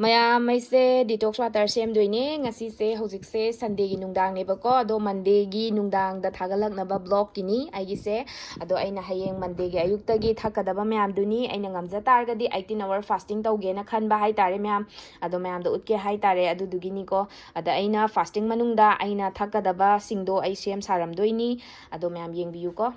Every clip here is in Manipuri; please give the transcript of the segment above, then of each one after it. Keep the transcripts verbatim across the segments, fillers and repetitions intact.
ꯃꯌꯥꯝ, ꯑꯩꯁꯦ detox water ꯁꯦꯝꯗꯣꯏꯅꯦ꯫ ꯉꯁꯤꯁꯦ, ꯍꯧꯖꯤꯛꯁꯦ Sundayꯒꯤ ꯅꯨꯡꯗꯥꯡꯅꯦꯕꯀꯣ, ꯑꯗꯣ Mondayꯒꯤ ꯅꯨꯡꯗꯥꯡꯗ ꯊꯥꯒꯠꯂꯛꯅꯕ vlogꯀꯤꯅꯤ ꯑꯩꯒꯤꯁꯦ꯫ ꯑꯗꯣ ꯑꯩꯅ ꯍꯌꯦꯡ Mondayꯒꯤ ꯑꯌꯨꯛꯇꯒꯤ ꯊꯛꯀꯗꯕ ꯃꯌꯥꯝꯗꯨꯅꯤ꯫ ꯑꯩꯅ ꯉꯝꯖ ꯇꯥꯔꯒꯗꯤ eighteen hour fasting ꯇꯧꯒꯦꯅ ꯈꯟꯕ ꯍꯥꯏꯇꯥꯔꯦ ꯃꯌꯥꯝ꯫ ꯑꯗꯣ ꯃꯌꯥꯝꯗ ꯎꯠꯀꯦ ꯍꯥꯏꯇꯥꯔꯦ, ꯑꯗꯨꯗꯨꯒꯤꯅꯤꯀꯣ꯫ ꯑꯗ ꯑꯩꯅ fasting ꯃꯅꯨꯡꯗ ꯑꯩꯅ ꯊꯛꯀꯗꯕꯁꯤꯡꯗꯣ ꯑꯩ ꯁꯦꯝ ꯁꯥꯔꯝꯗꯣꯏꯅꯤ꯫ ꯑꯗꯣ ꯃꯌꯥꯝ ꯌꯦꯡꯕꯤꯌꯨꯀꯣ꯫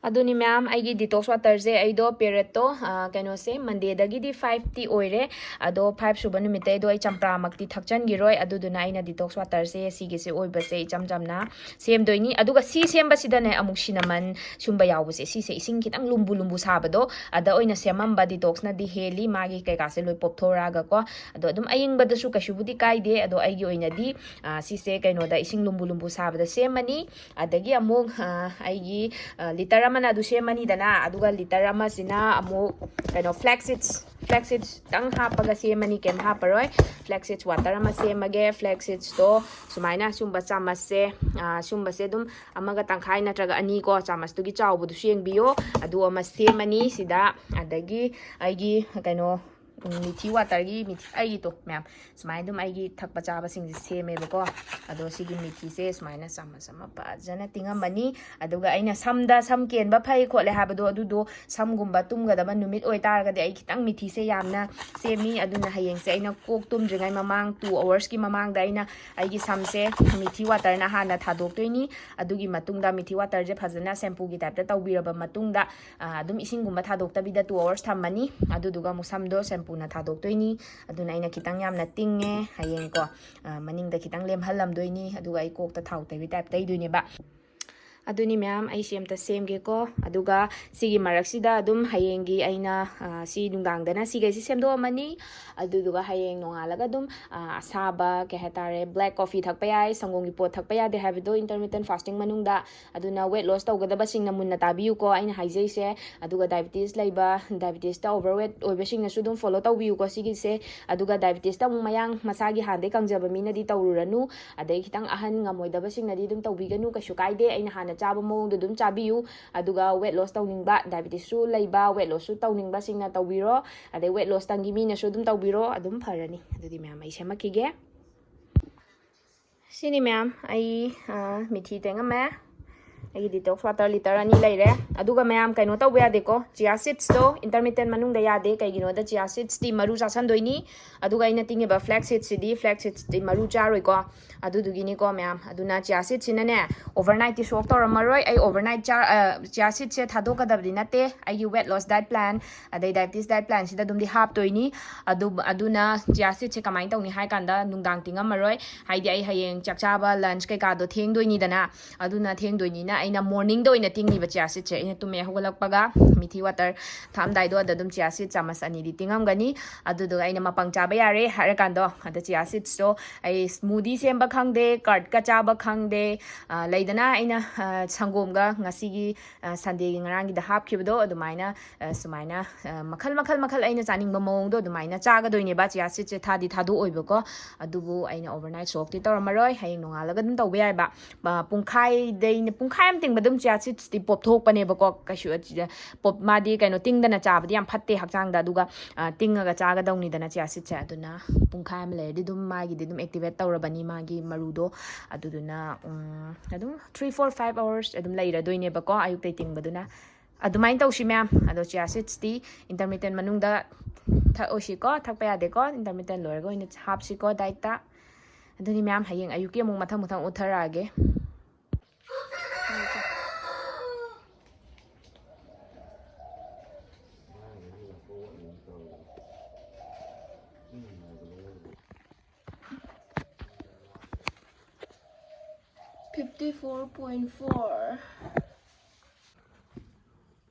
ꯑꯗꯨꯅꯤ ꯃꯌꯥꯝ, ꯑꯩꯒꯤ detox waterꯁꯦ, ꯑꯩꯗꯣ periodꯇꯣ, ꯑ, ꯀꯩꯅꯣꯁꯦ, Mondayꯗꯒꯤꯗꯤ fiveꯇꯤ ꯑꯣꯏꯔꯦ꯫ ꯑꯗꯣ five ꯁꯨꯕ ꯅꯨꯃꯤꯠꯇꯩꯗꯣ ꯑꯩ ꯆꯝꯄ꯭ꯔꯥꯃꯛꯇꯤ ꯊꯛꯆꯟꯈꯤꯔꯣꯏ꯫ ꯑꯗꯨꯗꯨꯅ ꯑꯩꯅ detox waterꯁꯦ ꯁꯤꯒꯤꯁꯦ ꯑꯣꯏꯕꯁꯦ ꯏꯆꯝ ꯆꯝꯅ ꯁꯦꯝꯗꯣꯏꯅꯤ꯫ ꯑꯗꯨꯒ ꯁꯤ ꯁꯦꯝꯕꯁꯤꯗꯅꯦ, ꯑꯃꯨꯛ cinnamon ꯁꯨꯝꯕ ꯌꯥꯎꯕꯁꯦ, ꯁꯤꯁꯦ ꯏꯁꯤꯡ ꯈꯤꯇꯪ ꯂꯨꯝꯕꯨ ꯂꯨꯝꯕꯨ ꯁꯥꯕꯗꯣ, ꯑꯗ ꯑꯣꯏꯅ ꯁꯦꯝꯃꯝꯕ detoxꯅꯗꯤ ꯍꯦꯜꯂꯤ, ꯃꯥꯒꯤ ꯀꯩꯀꯥꯁꯦ ꯂꯣꯏ ꯄꯣꯞꯊꯣꯔꯛꯑꯒꯀꯣ꯫ ꯑꯗꯣ ꯑꯗꯨꯝ ꯑꯌꯤꯡꯕꯗꯁꯨ ꯀꯩꯁꯨꯕꯨꯗꯤ ꯀꯥꯏꯗꯦ꯫ ꯑꯗꯣ ꯑꯩꯒꯤ ꯑꯣꯏꯅꯗꯤ, ꯑ, ꯁꯤꯁꯦ ꯀꯩꯅꯣꯗ, ꯏꯁꯤꯡ ꯂꯨꯝꯕꯨ ꯂꯨꯝꯕꯨ ꯁꯥꯕꯗ ꯁꯦꯝꯃꯅꯤ꯫ ꯑꯗꯒꯤ ꯑꯃꯨꯛ, ꯑ, ꯑꯩꯒꯤ, ꯑ, litre ꯑꯃꯅ ꯑꯗꯨ ꯁꯦꯝꯃꯅꯤꯗꯅ, ꯑꯗꯨꯒ litre ꯑꯃꯁꯤꯅ ꯑꯃꯨꯛ ꯀꯩꯅꯣ, flax seeds, flax seedsꯇꯪ ꯍꯥꯞꯄꯒ ꯁꯦꯝꯃꯅꯤ, ꯀꯩꯝ ꯍꯥꯞꯄꯔꯣꯏ꯫ Flax seeds water ꯑꯃ ꯁꯦꯝꯃꯒꯦ꯫ Flax seedsꯇꯣ ꯁꯨꯃꯥꯏꯅ ꯁꯨꯝꯕ ꯆꯥꯃꯁꯁꯦ, ꯑ, ꯁꯨꯝꯕꯁꯦ ꯑꯗꯨꯝ ꯑꯃꯒ ꯇꯪꯈꯥꯏ ꯅꯠꯇ꯭ꯔꯒ ꯑꯅꯤ ꯀꯣ, ꯆꯥꯃꯁꯇꯨꯒꯤ ꯆꯥꯎꯕꯗꯨꯁꯨ ꯌꯦꯡꯕꯤꯌꯣ꯫ ꯑꯗꯨ ꯑꯃ ꯁꯦꯝꯃꯅꯤ ꯁꯤꯗ꯫ ꯑꯗꯒꯤ ꯑꯩꯒꯤ ꯀꯩꯅꯣ, ꯎꯝ, ꯃꯤꯊꯤ waterꯒꯤ, ꯃꯤꯊꯤ ꯑꯩꯒꯤꯗꯣ ꯃꯌꯥꯝ, ꯁꯨꯃꯥꯏꯅ ꯑꯗꯨꯝ ꯑꯩꯒꯤ ꯊꯛꯄ ꯆꯥꯕꯁꯤꯡꯁꯦ ꯁꯦꯝꯃꯦꯕꯀꯣ꯫ ꯑꯗꯣ ꯁꯤꯒꯤ ꯃꯤꯊꯤꯁꯦ ꯁꯨꯃꯥꯏꯅ ꯆꯥꯃꯁ ꯑꯃ ꯐꯖꯅ ꯇꯤꯡꯉꯝꯃꯅꯤ꯫ ꯑꯗꯨꯒ ꯑꯩꯅ ꯁꯝꯗ, ꯁꯝ ꯀꯦꯟꯕ ꯐꯩ ꯈꯣꯠꯂꯦ ꯍꯥꯏꯕꯗꯣ, ꯑꯗꯨꯗꯣ ꯁꯝꯒꯨꯝꯕ ꯇꯨꯝꯒꯗꯕ ꯅꯨꯃꯤꯠ ꯑꯣꯏꯇꯥꯔꯒꯗꯤ ꯑꯩ ꯈꯤꯇꯪ ꯃꯤꯊꯤꯁꯦ ꯌꯥꯝꯅ ꯁꯦꯝꯃꯤ꯫ ꯑꯗꯨꯅ ꯍꯌꯦꯡꯁꯦ ꯑꯩꯅ ꯀꯣꯛ ꯇꯨꯝꯗ꯭ꯔꯤꯉꯩ ꯃꯃꯥꯡ, two hoursꯀꯤ ꯃꯃꯥꯡꯗ ꯑꯩꯅ ꯑꯩꯒꯤ ꯁꯝꯁꯦ ꯃꯤꯊꯤ waterꯅ ꯍꯥꯟꯅ ꯊꯥꯗꯣꯛꯇꯣꯏꯅꯤ꯫ ꯑꯗꯨꯒꯤ ꯃꯇꯨꯡꯗ ꯃꯤꯊꯤ waterꯁꯦ ꯐꯖꯅ shampooꯒꯤ typeꯇ ꯇꯧꯕꯤꯔꯕ ꯃꯇꯨꯡꯗ, ꯑ, ꯑꯗꯨꯝ ꯏꯁꯤꯡꯒꯨꯝꯕ ꯊꯥꯗꯣꯛꯇꯕꯤꯗ two hours ꯊꯝꯃꯅꯤ꯫ ꯑꯗꯨꯗꯨꯒ ꯑꯃꯨꯛ ꯁꯝꯗꯣ shampooꯅ ꯊꯥꯗꯣꯛꯇꯣꯏꯅꯤ꯫ ꯑꯗꯨꯅ ꯑꯩꯅ ꯈꯤꯇꯪ ꯌꯥꯝꯅ ꯇꯤꯡꯉꯦ꯫ ꯍꯌꯦꯡꯀꯣ, ꯑ, ꯃꯅꯤꯡꯗ ꯈꯤꯇꯪ ꯂꯦꯝꯍꯜꯂꯝꯗꯣꯏꯅꯤ, ꯑꯗꯨꯒ ꯑꯩ ꯀꯣꯛꯇ ꯊꯥꯎ ꯇꯩꯕ type ꯇꯩꯗꯣꯏꯅꯦꯕ꯫ ꯑꯗꯨꯅꯤ ꯃꯌꯥꯝ, ꯑꯩꯁꯦ ꯑꯝꯇ ꯁꯦꯝꯒꯦꯀꯣ꯫ ꯑꯗꯨꯒ ꯁꯤꯒꯤ ꯃꯔꯛꯁꯤꯗ ꯑꯗꯨꯝ ꯍꯌꯦꯡꯒꯤ ꯑꯩꯅ, ꯑ, ꯁꯤ ꯅꯨꯡꯗꯥꯡꯗꯅ ꯁꯤꯈꯩꯁꯤ ꯁꯦꯝꯗꯣꯛꯑꯝꯃꯅꯤ꯫ ꯑꯗꯨꯗꯨꯒ ꯍꯌꯦꯡ ꯅꯣꯡꯉꯥꯜꯂꯒ ꯑꯗꯨꯝ, ꯑ, ꯑꯁꯥꯕ, ꯀꯩ ꯍꯥꯏꯇꯥꯔꯦ, black coffee ꯊꯛꯄ ꯌꯥꯏ, ꯁꯪꯒꯣꯝꯒꯤ ꯄꯣꯠ ꯊꯛꯄ ꯌꯥꯗꯦ ꯍꯥꯏꯕꯗꯣ intermittent fasting ꯃꯅꯨꯡꯗ꯫ ꯑꯗꯨꯅ weight loss ꯇꯧꯒꯗꯕꯁꯤꯡꯅ ꯃꯨꯟꯅ ꯇꯥꯕꯤꯌꯨꯀꯣ ꯑꯩꯅ ꯍꯥꯏꯖꯩꯁꯦ꯫ ꯑꯗꯨꯒ diabetes ꯂꯩꯕ, diabetesꯇ overweight ꯑꯣꯏꯕꯁꯤꯡꯅꯁꯨ ꯑꯗꯨꯝ follow ꯇꯧꯕꯤꯌꯨꯀꯣ ꯁꯤꯒꯤꯁꯦ꯫ ꯑꯗꯨꯒ diabetesꯇ ꯑꯃꯨꯛ ꯃꯌꯥꯡ ꯃꯁꯥꯒꯤ ꯍꯥꯟꯅꯗꯩ ꯀꯪꯖꯕ ꯃꯤꯅꯗꯤ ꯇꯧꯔꯨꯔꯅꯨ꯫ ꯑꯗꯩ ꯈꯤꯇꯪ ꯑꯍꯟ ꯉꯝꯃꯣꯏꯗꯕꯁꯤꯡꯅꯗꯤ ꯑꯗꯨꯝ ꯇꯧꯕꯤꯒꯅꯨ, ꯀꯩꯁꯨ ꯀꯥꯏꯗꯦ꯫ ꯑꯩꯅ ꯍꯥꯟꯅ ꯆꯥꯕ ꯃꯑꯣꯡꯗꯣ ꯑꯗꯨꯝ ꯆꯥꯕꯤꯌꯨ꯫ ꯑꯗꯨꯒ weight loss ꯇꯧꯅꯤꯡꯕ, diabetesꯁꯨ ꯂꯩꯕ, weight lossꯁꯨ ꯇꯧꯅꯤꯡꯕꯁꯤꯡꯅ ꯇꯧꯕꯤꯔꯣ꯫ ꯑꯗꯩ weight lossꯇꯪꯒꯤ ꯃꯤꯅꯁꯨ ꯑꯗꯨꯝ ꯇꯧꯕꯤꯔꯣ, ꯑꯗꯨꯝ ꯐꯔꯅꯤ꯫ ꯑꯗꯨꯗꯤ ꯃꯌꯥꯝ, ꯑꯩ ꯁꯦꯝꯃꯛꯈꯤꯒꯦ꯫ ꯁꯤꯅꯤ ꯃꯌꯥꯝ, ꯑꯩ, ꯑ, ꯃꯤꯊꯤ ꯇꯦꯡꯉꯝꯃꯦ꯫ ꯑꯩꯒꯤ detox water litre ꯑꯅꯤ ꯂꯩꯔꯦ꯫ ꯑꯗꯨꯒ ꯃꯌꯥꯝ, ꯀꯩꯅꯣ ꯇꯧꯕ ꯌꯥꯗꯦꯀꯣ, chia seedsꯇꯣ intermittent ꯃꯅꯨꯡꯗ ꯌꯥꯗꯦ꯫ ꯀꯩꯒꯤꯅꯣꯗ, chia seedsꯇꯤ ꯃꯔꯨ ꯆꯥꯁꯟꯗꯣꯏꯅꯤ꯫ ꯑꯗꯨꯒ ꯑꯩꯅ ꯇꯤꯡꯉꯤꯕ flax seedꯁꯤꯗꯤ, flax seedꯁꯤꯗꯤ ꯃꯔꯨ ꯆꯥꯔꯣꯏꯀꯣ꯫ ꯑꯗꯨꯗꯨꯒꯤꯅꯤꯀꯣ ꯃꯌꯥꯝ꯫ ꯑꯗꯨꯅ chia seedꯁꯤꯅꯅꯦ, overnight ꯇꯤ soak ꯇꯧꯔꯝꯃꯔꯣꯏ꯫ ꯑꯩ overnight ꯆꯥ-, ꯑ, chia seedꯁꯦ ꯊꯥꯗꯣꯛꯀꯗꯕꯗꯤ ꯅꯠꯇꯦ꯫ ꯑꯩꯒꯤ weight loss diet plan, ꯑꯗꯩ diabetes diet planꯁꯤꯗ ꯑꯗꯨꯝꯗꯤ ꯍꯥꯞꯇꯣꯏꯅꯤ꯫ ꯑꯗꯨ, ꯑꯗꯨꯅ chia seedꯁꯦ ꯀꯃꯥꯏꯅ ꯇꯧꯅꯤ ꯍꯥꯏ ꯀꯥꯟꯗ, ꯅꯨꯡꯗꯥꯡ ꯇꯤꯡꯉꯝꯃꯔꯣꯏ꯫ ꯍꯥꯏꯗꯤ ꯑꯩ ꯍꯌꯦꯡ ꯆꯥꯛ ꯆꯥꯕ, lunch ꯀꯩꯀꯥꯗꯣ ꯊꯦꯡꯗꯣꯏꯅꯤꯗꯅ꯫ ꯑꯗꯨꯅ ꯊꯦꯡꯗꯣꯏꯅꯤꯅ ꯑꯩꯅ morningꯗ ꯑꯣꯏꯅ ꯇꯤꯡꯉꯤꯕ chia seedꯁꯦ꯫ ꯑꯩꯅ ꯇꯨꯝꯃꯦ ꯍꯧꯒꯠꯂꯛꯄꯒ ꯃꯤꯊꯤ water ꯊꯛꯑꯝꯗꯥꯏꯗꯣ ꯑꯗ ꯑꯗꯨꯝ chia seed ꯆꯥꯃꯁ ꯑꯅꯤꯗꯤ ꯇꯤꯡꯉꯝꯒꯅꯤ꯫ ꯑꯗꯨꯗꯨꯒ ꯑꯩꯅ ꯃꯄꯪ ꯆꯥꯕ ꯌꯥꯔꯦ ꯍꯥꯏꯔꯀꯥꯟꯗꯣ, ꯑꯗ chia seedsꯇꯣ ꯑꯩ smoothie ꯁꯦꯝꯕ ꯈꯪꯗꯦ, curd ꯀ ꯆꯥꯕ ꯈꯪꯗꯦ, ꯑ, ꯂꯩꯗꯅ, ꯑꯩꯅ, ꯑ, ꯁꯪꯒꯣꯝꯒ ꯉꯁꯤꯒꯤ, ꯑ, Sundayꯒꯤ ꯉꯔꯥꯡꯒꯤꯗ ꯍꯥꯞꯈꯤꯕꯗꯣ, ꯑꯗꯨꯃꯥꯏꯅ, ꯑ, ꯁꯨꯃꯥꯏꯅ, ꯑ, ꯃꯈꯜ, ꯃꯈꯜ, ꯃꯈꯜ ꯑꯩꯅ ꯆꯥꯅꯤꯡꯕ ꯃꯑꯣꯡꯗꯣ ꯑꯗꯨꯃꯥꯏꯅ ꯆꯥꯒꯗꯣꯏꯅꯦꯕ꯫ Chia seedꯁꯦ ꯊꯥꯗꯤ ꯊꯥꯗꯣꯛꯑꯣꯏꯕꯀꯣ, ꯑꯗꯨꯕꯨ ꯑꯩꯅ overnight soakꯇꯤ ꯇꯧꯔꯝꯃꯔꯣꯏ, ꯍꯌꯦꯡ ꯅꯣꯡꯉꯥꯜꯂꯒ ꯑꯗꯨꯝ ꯇꯧꯕ ꯌꯥꯏꯕ꯫ ꯑ, ꯄꯨꯡꯈꯥꯏꯗꯩꯅ, ꯄꯨꯡꯈꯥꯏ ꯑꯃ ꯇꯤꯡꯕ ꯑꯗꯨꯝ chia seedsꯇꯤ ꯄꯣꯞꯊꯣꯛꯄꯅꯦꯕꯀꯣ꯫ ꯀꯩꯁꯨ, ꯑ, ꯄꯣꯞ-, ꯃꯥꯗꯤ ꯀꯩꯅꯣ, ꯇꯤꯡꯗꯅ ꯆꯥꯕꯗꯤ ꯌꯥꯝ ꯐꯠꯇꯦ ꯍꯛꯆꯥꯡꯗ꯫ ꯑꯗꯨꯒ, ꯑ, ꯇꯤꯡꯉꯒ ꯆꯥꯒꯗꯧꯅꯤꯗꯅ chia seedꯁꯦ꯫ ꯑꯗꯨꯅ ꯄꯨꯡꯈꯥꯏ ꯑꯃ ꯂꯩꯔꯗꯤ ꯑꯗꯨꯝ ꯃꯥꯒꯤꯗꯤ ꯑꯗꯨꯝ activate ꯇꯧꯔꯕꯅꯤ ꯃꯥꯒꯤ ꯃꯔꯨꯗꯣ꯫ ꯑꯗꯨꯗꯨꯅ, ꯎꯝ, ꯑꯗꯨꯝ three, four, five hours ꯑꯗꯨꯝ ꯂꯩꯔꯗꯣꯏꯅꯦꯕꯀꯣ, ꯑꯌꯨꯛꯇꯩ ꯇꯤꯡꯕꯗꯨꯅ꯫ ꯑꯗꯨꯃꯥꯏꯅ ꯇꯧꯁꯤ ꯃꯌꯥꯝ꯫ ꯑꯗꯣ chia seedsꯇꯤ intermittent ꯃꯅꯨꯡꯗ ꯊꯛꯑꯣꯏꯁꯤꯀꯣ, ꯊꯛꯄ ꯌꯥꯗꯦꯀꯣ, intermittent ꯂꯣꯏꯔꯒ ꯑꯣꯏꯅ ꯍꯥꯞꯁꯤꯀꯣ dietꯇ꯫ ꯑꯗꯨꯅꯤ ꯃꯌꯥꯝ, ꯍꯌꯦꯡ ꯑꯌꯨꯛꯀꯤ ꯑꯃꯨꯛ ꯃꯊꯪ ꯃꯊꯪ ꯎꯠꯊꯔꯛꯑꯒꯦ꯫ Fifty four point four꯫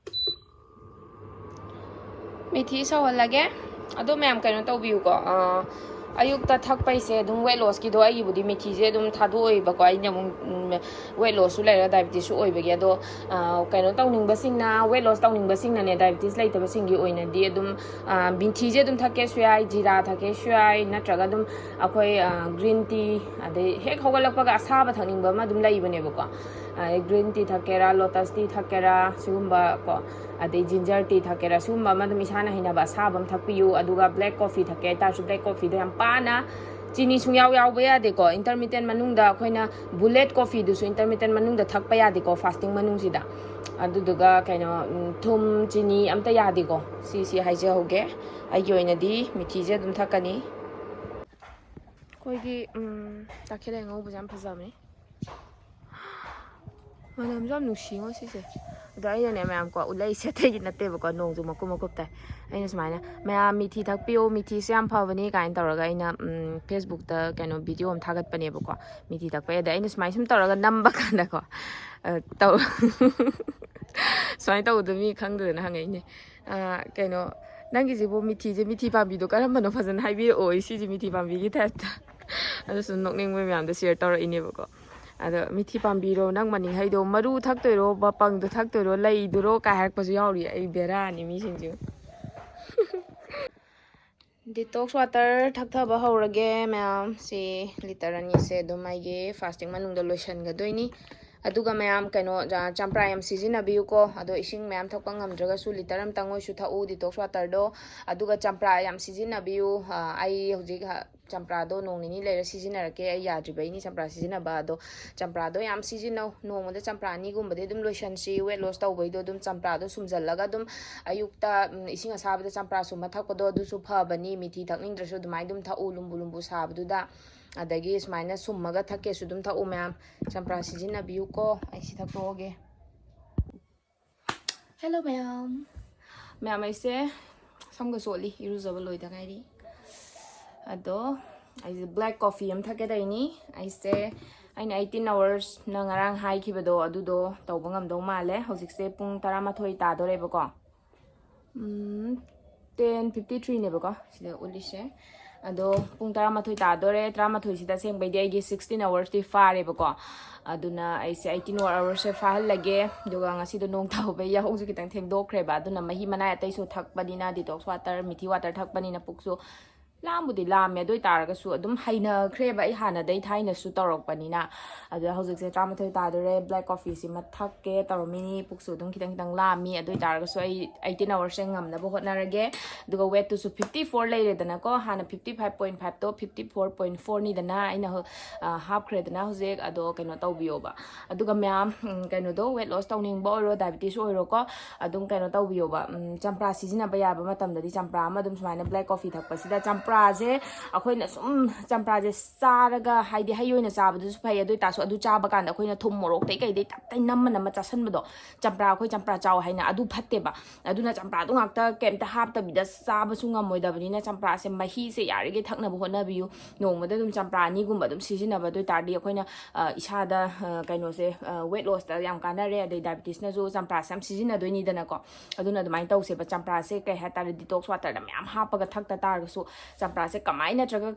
ꯃꯤꯊꯤ ꯁꯧꯍꯜꯂꯒꯦ꯫ ꯑꯗꯣ ꯃꯌꯥꯝ ꯀꯩꯅꯣ ꯇꯧꯕꯤꯌꯨꯀꯣ, ꯑꯥ, ꯑꯌꯨꯛꯇ ꯊꯛꯄꯩꯁꯦ ꯑꯗꯨꯝ weight lossꯀꯤꯗꯣ, ꯑꯩꯒꯤꯕꯨꯗꯤ ꯃꯤꯊꯤꯁꯦ ꯑꯗꯨꯝ ꯊꯥꯗꯣꯛꯑꯣꯏꯕꯀꯣ, ꯑꯩꯅ ꯑꯃꯨꯛ, ꯎꯝ, weight lossꯁꯨ ꯂꯩꯔꯒ diabetesꯁꯨ ꯑꯣꯏꯕꯒꯤ꯫ ꯑꯗꯣ, ꯑꯥ, ꯀꯩꯅꯣ ꯇꯧꯅꯤꯡꯕꯁꯤꯡꯅ, weight loss ꯇꯧꯅꯤꯡꯕꯁꯤꯡꯅꯅꯦ, diabetes ꯂꯩꯇꯕꯁꯤꯡꯒꯤ ꯑꯣꯏꯅꯗꯤ ꯑꯗꯨꯝ, ꯑꯥ, ꯃꯤꯊꯤꯁꯦ ꯑꯗꯨꯝ ꯊꯛꯀꯦꯁꯨ ꯌꯥꯏ, ꯖꯤꯔꯥ ꯊꯛꯀꯦꯁꯨ ꯌꯥꯏ, ꯅꯠꯇ꯭ꯔꯒ ꯑꯗꯨꯝ ꯑꯩꯈꯣꯏ, ꯑꯥ, green tea, ꯑꯗꯩ ꯍꯦꯛ ꯍꯧꯒꯠꯂꯛꯄꯒ ꯑꯁꯥꯕ ꯊꯛꯅꯤꯡꯕ ꯑꯃ ꯑꯗꯨꯝ ꯂꯩꯕꯅꯦꯕꯀꯣ꯫ ꯑꯗꯩ green tea ꯊꯛꯀꯦꯔꯥ, lotus tea ꯊꯛꯀꯦꯔꯥ, ꯁꯤꯒꯨꯝꯕ ꯀꯣ, ꯑꯗꯩ ginger tea ꯊꯛꯀꯦꯔꯥ, ꯁꯤꯒꯨꯝꯕ ꯑꯃ ꯑꯗꯨꯝ ꯏꯁꯥꯅ ꯍꯩꯅꯕ ꯑꯁꯥꯕ ꯑꯃ ꯊꯛꯄꯤꯌꯨ꯫ ꯑꯗꯨꯒ black coffee ꯊꯛꯀꯦ ꯍꯥꯏꯇꯥꯔꯁꯨ, black coffeeꯗꯣ ꯌꯥꯝ ꯄꯥꯅ ꯆꯤꯅꯤ ꯁꯨꯡꯌꯥꯎ ꯌꯥꯎꯕ ꯌꯥꯗꯦꯀꯣ꯫ Intermittent ꯃꯅꯨꯡꯗ ꯑꯩꯈꯣꯏꯅ bullet coffeeꯗꯨꯁꯨ intermittent ꯃꯅꯨꯡꯗ ꯊꯛꯄ ꯌꯥꯗꯦꯀꯣ, fasting ꯃꯅꯨꯡꯁꯤꯗ꯫ ꯑꯗꯨꯗꯨꯒ ꯀꯩꯅꯣ, ꯎꯝ, ꯊꯨꯝ, ꯆꯤꯅꯤ ꯑꯝꯇ ꯌꯥꯗꯦꯀꯣ꯫ ꯁꯤꯁꯤ ꯍꯥꯏꯖꯍꯧꯒꯦ꯫ ꯑꯩꯒꯤ ꯑꯣꯏꯅꯗꯤ ꯃꯤꯊꯤꯁꯦ ꯑꯗꯨꯝ ꯊꯛꯀꯅꯤ꯫ ꯑꯩꯈꯣꯏꯒꯤ, ꯎꯝ, ꯇꯥꯈꯦꯜ ꯂꯩ ꯑꯉꯧꯕꯁꯦ ꯌꯥꯝ ꯐꯖꯕꯅꯦ꯫ ꯃꯅꯝꯁꯨ ꯌꯥꯝ ꯅꯨꯡꯁꯤꯉꯣ ꯁꯤꯁꯦ꯫ ꯑꯗꯣ ꯑꯩꯅꯅꯦ ꯃꯌꯥꯝ ꯀꯣ, ꯎꯂꯩꯁꯦ ꯑꯇꯩꯒꯤ ꯅꯠꯇꯦꯕꯀꯣ, ꯅꯣꯡꯁꯨ ꯃꯀꯨꯞ ꯃꯀꯨꯞ ꯇꯥꯏ꯫ ꯑꯩꯅ ꯁꯨꯃꯥꯏꯅ, "ꯃꯌꯥꯝ ꯃꯤꯊꯤ ꯊꯛꯄꯤꯌꯣ, ꯃꯤꯊꯤꯁꯦ ꯌꯥꯝ ꯐꯕꯅꯤ" ꯀꯥꯏꯅ ꯇꯧꯔꯒ ꯑꯩꯅ, ꯎꯝ, Facebookꯇ ꯀꯩꯅꯣ video ꯑꯃ ꯊꯥꯒꯠꯄꯅꯦꯕꯀꯣ, ꯃꯤꯊꯤ ꯊꯛꯄꯩ꯫ ꯑꯗ ꯑꯩꯅ ꯁꯨꯃꯥꯏꯅ ꯁꯨꯝ ꯇꯧꯔꯒ ꯅꯝꯕ ꯀꯥꯟꯗꯀꯣ, ꯑ, ꯇꯧ-, ꯁꯨꯃꯥꯏꯅ ꯇꯧꯕꯗꯣ ꯃꯤ ꯈꯪꯗꯗꯅ ꯍꯪꯉꯛꯏꯅꯦ꯫ ꯑ, ꯀꯩꯅꯣ, "ꯅꯪꯒꯤꯁꯤꯕꯨ ꯃꯤꯊꯤꯁꯦ, ꯃꯤꯊꯤ ꯄꯥꯝꯕꯤꯗꯣ ꯀꯔꯝꯕꯅꯣ ꯐꯖꯅ ꯍꯥꯏꯕꯤꯔꯛꯑꯣ" ꯁꯤꯁꯦ ꯃꯤꯊꯤ ꯄꯥꯝꯕꯤꯒꯤ typeꯇ꯫ ꯑꯗꯨ ꯁꯨꯝ ꯅꯣꯛꯅꯤꯡꯕ ꯃꯌꯥꯝꯗꯣ share ꯇꯧꯔꯛꯏꯅꯦꯕꯀꯣ꯫ ꯑꯗꯣ ꯃꯤꯊꯤ ꯄꯥꯝꯕꯤꯔꯣ, ꯅꯪ ꯃꯅꯤꯡ ꯍꯩꯗꯣ ꯃꯔꯨ ꯊꯛꯇꯣꯏꯔꯣ, ꯃꯄꯪꯗꯣ ꯊꯛꯇꯣꯏꯔꯣ, ꯂꯩꯗꯨꯔꯣ ꯀꯥꯏ ꯍꯥꯏꯔꯛꯄꯁꯨ ꯌꯥꯎꯔꯤ꯫ ꯑꯩ ꯕꯦꯔꯥꯅꯤ ꯃꯤꯁꯤꯡꯁꯨ꯫ Detox water ꯊꯛꯊꯕ ꯍꯧꯔꯒꯦ ꯃꯌꯥꯝ꯫ ꯁꯤ litre ꯑꯅꯤꯁꯦ ꯑꯗꯨꯝ ꯑꯩꯒꯤ fasting ꯃꯅꯨꯡꯗ ꯂꯣꯏꯁꯤꯟꯒꯗꯣꯏꯅꯤ꯫ ꯑꯗꯨꯒ ꯃꯌꯥꯝ ꯀꯩꯅꯣ, ꯑ, ꯆꯝꯄ꯭ꯔꯥ ꯌꯥꯝ ꯁꯤꯖꯤꯟꯅꯕꯤꯌꯨꯀꯣ꯫ ꯑꯗꯣ ꯏꯁꯤꯡ ꯃꯌꯥꯝ ꯊꯛꯄ ꯉꯝꯗ꯭ꯔꯒꯁꯨ litre ꯑꯃꯇꯪ ꯑꯣꯏꯁꯨ ꯊꯛꯎ detox waterꯗꯣ꯫ ꯑꯗꯨꯒ ꯆꯝꯄ꯭ꯔꯥ ꯌꯥꯝ ꯁꯤꯖꯤꯟꯅꯕꯤꯌꯨ꯫ ꯑ, ꯑꯩ ꯍꯧꯖꯤꯛ, ꯑ, ꯆꯝꯄ꯭ꯔꯥꯗꯣ ꯅꯣꯡ ꯅꯤꯅꯤ ꯂꯩꯔ ꯁꯤꯖꯤꯟꯅꯔꯛꯀꯦ꯫ ꯑꯩ ꯌꯥꯗ꯭ꯔꯤꯕꯩꯅꯤ ꯆꯝꯄ꯭ꯔꯥ ꯁꯤꯖꯤꯟꯅꯕ꯫ ꯑꯗꯣ ꯆꯝꯄ꯭ꯔꯥꯗꯣ ꯌꯥꯝ ꯁꯤꯖꯤꯟꯅꯧ꯫ ꯅꯣꯡꯃꯗ ꯆꯝꯄ꯭ꯔꯥ ꯑꯅꯤꯒꯨꯝꯕꯗꯤ ꯑꯗꯨꯝ ꯂꯣꯏꯁꯟꯁꯤ꯫ Weight loss ꯇꯧꯕꯩꯗꯣ ꯑꯗꯨꯝ ꯆꯝꯄ꯭ꯔꯥꯗꯣ ꯁꯨꯝꯖꯜꯂꯒ ꯑꯗꯨꯝ ꯑꯌꯨꯛꯇ, ꯎꯝ, ꯏꯁꯤꯡ ꯑꯁꯥꯕꯗ ꯆꯝꯄ꯭ꯔꯥ ꯁꯨꯝꯃ ꯊꯛꯄꯗꯣ ꯑꯗꯨꯁꯨ ꯐꯕꯅꯤ꯫ ꯃꯤꯊꯤ ꯊꯛꯅꯤꯡꯗ꯭ꯔꯁꯨ ꯑꯗꯨꯃꯥꯏꯅ ꯑꯗꯨꯝ ꯊꯛꯎ, ꯂꯨꯝꯕꯨ ꯂꯨꯝꯕꯨ ꯁꯥꯕꯗꯨꯗ꯫ ꯑꯗꯒꯤ ꯁꯨꯃꯥꯏꯅ ꯁꯨꯝꯃꯒ ꯊꯛꯀꯦꯁꯨ ꯑꯗꯨꯝ ꯊꯛꯎ ꯃꯌꯥꯝ꯫ ꯆꯝꯄ꯭ꯔꯥ ꯁꯤꯖꯤꯟꯅꯕꯤꯌꯨꯀꯣ꯫ ꯑꯩ ꯁꯤ ꯊꯛꯇꯣꯛꯑꯒꯦ꯫ Hello ꯃꯌꯥꯝ꯫ ꯃꯌꯥꯝ, ꯑꯩꯁꯦ ꯁꯝꯒ ꯆꯣꯠꯂꯤ, ꯏꯔꯨꯖꯕ ꯂꯣꯏꯗ ꯉꯥꯏꯔꯤ꯫ ꯑꯗꯣ ꯑꯩꯁꯦ black coffee ꯑꯃ ꯊꯛꯀꯦ ꯇꯧꯔꯤꯅꯤ꯫ ꯑꯩꯁꯦ, ꯑꯩꯅ eighteen hoursꯅ ꯉꯔꯥꯡ ꯍꯥꯏꯈꯤꯕꯗꯣ ꯑꯗꯨꯗꯣ ꯇꯧꯕ ꯉꯝꯗꯧ ꯃꯥꯜꯂꯦ꯫ ꯍꯧꯖꯤꯛꯁꯦ ꯄꯨꯡ ꯇꯔꯥꯃꯥꯊꯣꯏ ꯇꯥꯗꯣꯔꯦꯕꯀꯣ꯫ ꯎꯝ, ten fifty threeꯅꯦꯕꯀꯣ ꯁꯤꯗ ꯎꯠꯂꯤꯁꯦ꯫ ꯑꯗꯣ ꯄꯨꯡ ꯇꯔꯥꯃꯥꯊꯣꯏ ꯇꯥꯗꯣꯔꯦ꯫ ꯇꯔꯥꯃꯥꯊꯣꯏꯁꯤꯗ ꯑꯁꯦꯡꯕꯩꯗꯤ ꯑꯩꯒꯤ sixteen hoursꯇꯤ ꯐꯥꯔꯦꯕꯀꯣ꯫ ꯑꯗꯨꯅ ꯑꯩꯁꯦ eighteen hoursꯁꯦ ꯐꯥꯍꯜꯂꯒꯦ꯫ ꯑꯗꯨꯒ ꯉꯁꯤꯗꯣ ꯅꯣꯡ ꯇꯥꯍꯧꯕꯩ ꯌꯥꯍꯧꯁꯨ ꯈꯤꯇꯪ ꯊꯦꯡꯗꯣꯛꯈ꯭ꯔꯦꯕ꯫ ꯑꯗꯨꯅ ꯃꯍꯤ ꯃꯅꯥꯏ ꯑꯇꯩꯁꯨ ꯊꯛꯄꯅꯤꯅ, detox water, ꯃꯤꯊꯤ water ꯊꯛꯄꯅꯤꯅ ꯄꯨꯛꯁꯨ ꯂꯥꯝꯕꯨꯗꯤ ꯂꯥꯝꯃꯦ, ꯑꯗꯨ ꯑꯣꯏꯇꯥꯔꯒꯁꯨ ꯑꯗꯨꯝ ꯍꯩꯅꯈ꯭ꯔꯦꯕ, ꯑꯩ ꯍꯥꯟꯅꯗꯩ ꯊꯥꯏꯅꯁꯨ ꯇꯧꯔꯛꯄꯅꯤꯅ꯫ ꯑꯗꯨꯗ ꯍꯧꯖꯤꯛꯁꯦ ꯇꯔꯥꯃꯥꯊꯣꯏ ꯇꯥꯗꯣꯔꯦ, ꯕ꯭ꯂꯦꯛ ꯀꯣꯐꯤꯁꯤꯃ ꯊꯛꯀꯦ ꯇꯧꯔꯝꯃꯤꯅꯤ꯫ ꯄꯨꯛꯁꯨ ꯑꯗꯨꯝ ꯈꯤꯇꯪ ꯈꯤꯇꯪ ꯂꯥꯝꯃꯤ꯫ ꯑꯗꯨ ꯑꯣꯏꯇꯥꯔꯒꯁꯨ ꯑꯩ ꯑꯩꯠꯇꯤꯟ ꯑꯋꯥꯔꯁꯦ ꯉꯝꯅꯕ ꯍꯣꯠꯅꯔꯒꯦ꯫ ꯑꯗꯨꯒ ꯋꯦꯠꯇꯨꯁꯨ ꯐꯤꯐꯇꯤ ꯐꯣꯔ ꯂꯩꯔꯦꯗꯅꯀꯣ, ꯍꯥꯟꯅ ꯐꯤꯐꯇꯤ ꯐꯥꯏꯚ ꯄꯣꯏꯟ ꯐꯥꯏꯚꯇꯣ ꯐꯤꯐꯇꯤ ꯐꯣꯔ ꯄꯣꯏꯟ ꯐꯣꯔꯅꯤꯗꯅ ꯑꯩꯅ ꯍꯧ- ꯑ, ꯍꯥꯞꯈ꯭ꯔꯦꯗꯅ ꯍꯧꯖꯤꯛ꯫ ꯑꯗꯣ ꯀꯩꯅꯣ ꯇꯧꯕꯤꯌꯣꯕ꯫ ꯑꯗꯨꯒ ꯃꯌꯥꯝ, ꯎꯝ, ꯀꯩꯅꯣꯗꯣ, ꯋꯦꯠ ꯂꯣꯁ ꯇꯧꯅꯤꯡꯕ ꯑꯣꯏꯔꯣ, ꯗꯥꯏꯕꯤꯇꯤꯁ ꯑꯣꯏꯔꯣꯀꯣ, ꯑꯗꯨꯝ ꯀꯩꯅꯣ ꯇꯧꯕꯤꯌꯣꯕ꯫ ꯎꯝ, ꯆꯝꯄ꯭ꯔꯥ ꯁꯤꯖꯤꯟꯅꯕ ꯌꯥꯕ ꯃꯇꯝꯗꯗꯤ ꯆꯝꯄ꯭ꯔꯥ ꯑꯃ ꯑꯗꯨꯝ ꯁꯨꯃꯥꯏꯅ ꯕ꯭ꯂꯦꯛ ꯀꯣꯐꯤ ꯊꯛꯄꯁꯤꯗ ꯆꯝꯄ꯭ꯔꯥꯁꯦ ꯑꯩꯈꯣꯏꯅ ꯁꯨꯝ ꯆꯝꯄ꯭ꯔꯥꯁꯦ ꯆꯥꯔꯒ, ꯍꯥꯏꯗꯤ ꯍꯩ ꯑꯣꯏꯅ ꯆꯥꯕꯗꯨꯁꯨ ꯐꯩ, ꯑꯗꯨ ꯑꯣꯏꯇꯥꯔꯁꯨ ꯑꯗꯨ ꯆꯥꯕ ꯀꯥꯟꯗ ꯑꯩꯈꯣꯏꯅ ꯊꯨꯝ ꯃꯣꯔꯣꯛꯇꯩ ꯀꯩꯗꯩ ꯇꯞꯇꯩ ꯅꯝꯃ ꯅꯝꯃ ꯆꯥꯁꯟꯕꯗꯣ, ꯆꯝꯄ꯭ꯔꯥ, ꯑꯩꯈꯣꯏ ꯆꯝꯄ꯭ꯔꯥ ꯆꯥꯎ ꯍꯥꯏꯅ, ꯑꯗꯨ ꯐꯠꯇꯦꯕ꯫ ꯑꯗꯨꯅ ꯆꯝꯄ꯭ꯔꯥꯗꯣ ꯉꯥꯛꯇ ꯀꯩꯝꯇ ꯍꯥꯞꯇꯕꯤꯗ ꯆꯥꯕꯁꯨ ꯉꯝꯃꯣꯏꯗꯕꯅꯤꯅ ꯆꯝꯄ꯭ꯔꯥꯁꯦ ꯃꯍꯤꯁꯦ ꯌꯥꯔꯤꯈꯩ ꯊꯛꯅꯕ ꯍꯣꯠꯅꯕꯤꯌꯨ꯫ ꯅꯣꯡꯃꯗ ꯑꯗꯨꯝ ꯆꯝꯄ꯭ꯔꯥ ꯑꯅꯤꯒꯨꯝꯕ ꯑꯗꯨꯝ ꯁꯤꯖꯤꯟꯅꯕ, ꯑꯗꯨ ꯑꯣꯏꯇꯥꯔꯗꯤ ꯑꯩꯈꯣꯏꯅ, ꯑ, ꯏꯁꯥꯗ, ꯑ, ꯀꯩꯅꯣꯁꯦ, ꯋꯦꯠ ꯂꯣꯁꯇ ꯌꯥꯝ ꯀꯥꯟꯅꯔꯦ, ꯑꯗꯩ ꯗꯥꯏꯕꯤꯇꯤꯁꯅꯁꯨ ꯆꯝꯄ꯭ꯔꯥꯁꯦ ꯌꯥꯝ ꯁꯤꯖꯤꯟꯅꯗꯣꯏꯅꯤꯗꯅꯀꯣ꯫ ꯑꯗꯨꯅ ꯑꯗꯨꯃꯥꯏꯅ ꯇꯧꯁꯦꯕ꯫ ꯆꯝꯄ꯭ꯔꯥꯁꯦ ꯀꯩ ꯍꯥꯏꯇꯥꯔꯦ, ꯗꯤꯇꯣꯛꯁ ꯋꯥꯇꯔꯗ ꯃꯌꯥꯝ ꯍꯥꯞꯄꯒ ꯊꯛꯇ ꯇꯥꯔꯒꯁꯨ ꯆꯝꯄ꯭ꯔꯥꯁꯦ ꯀꯃꯥꯏꯅ ꯅꯠꯇ꯭ꯔꯒ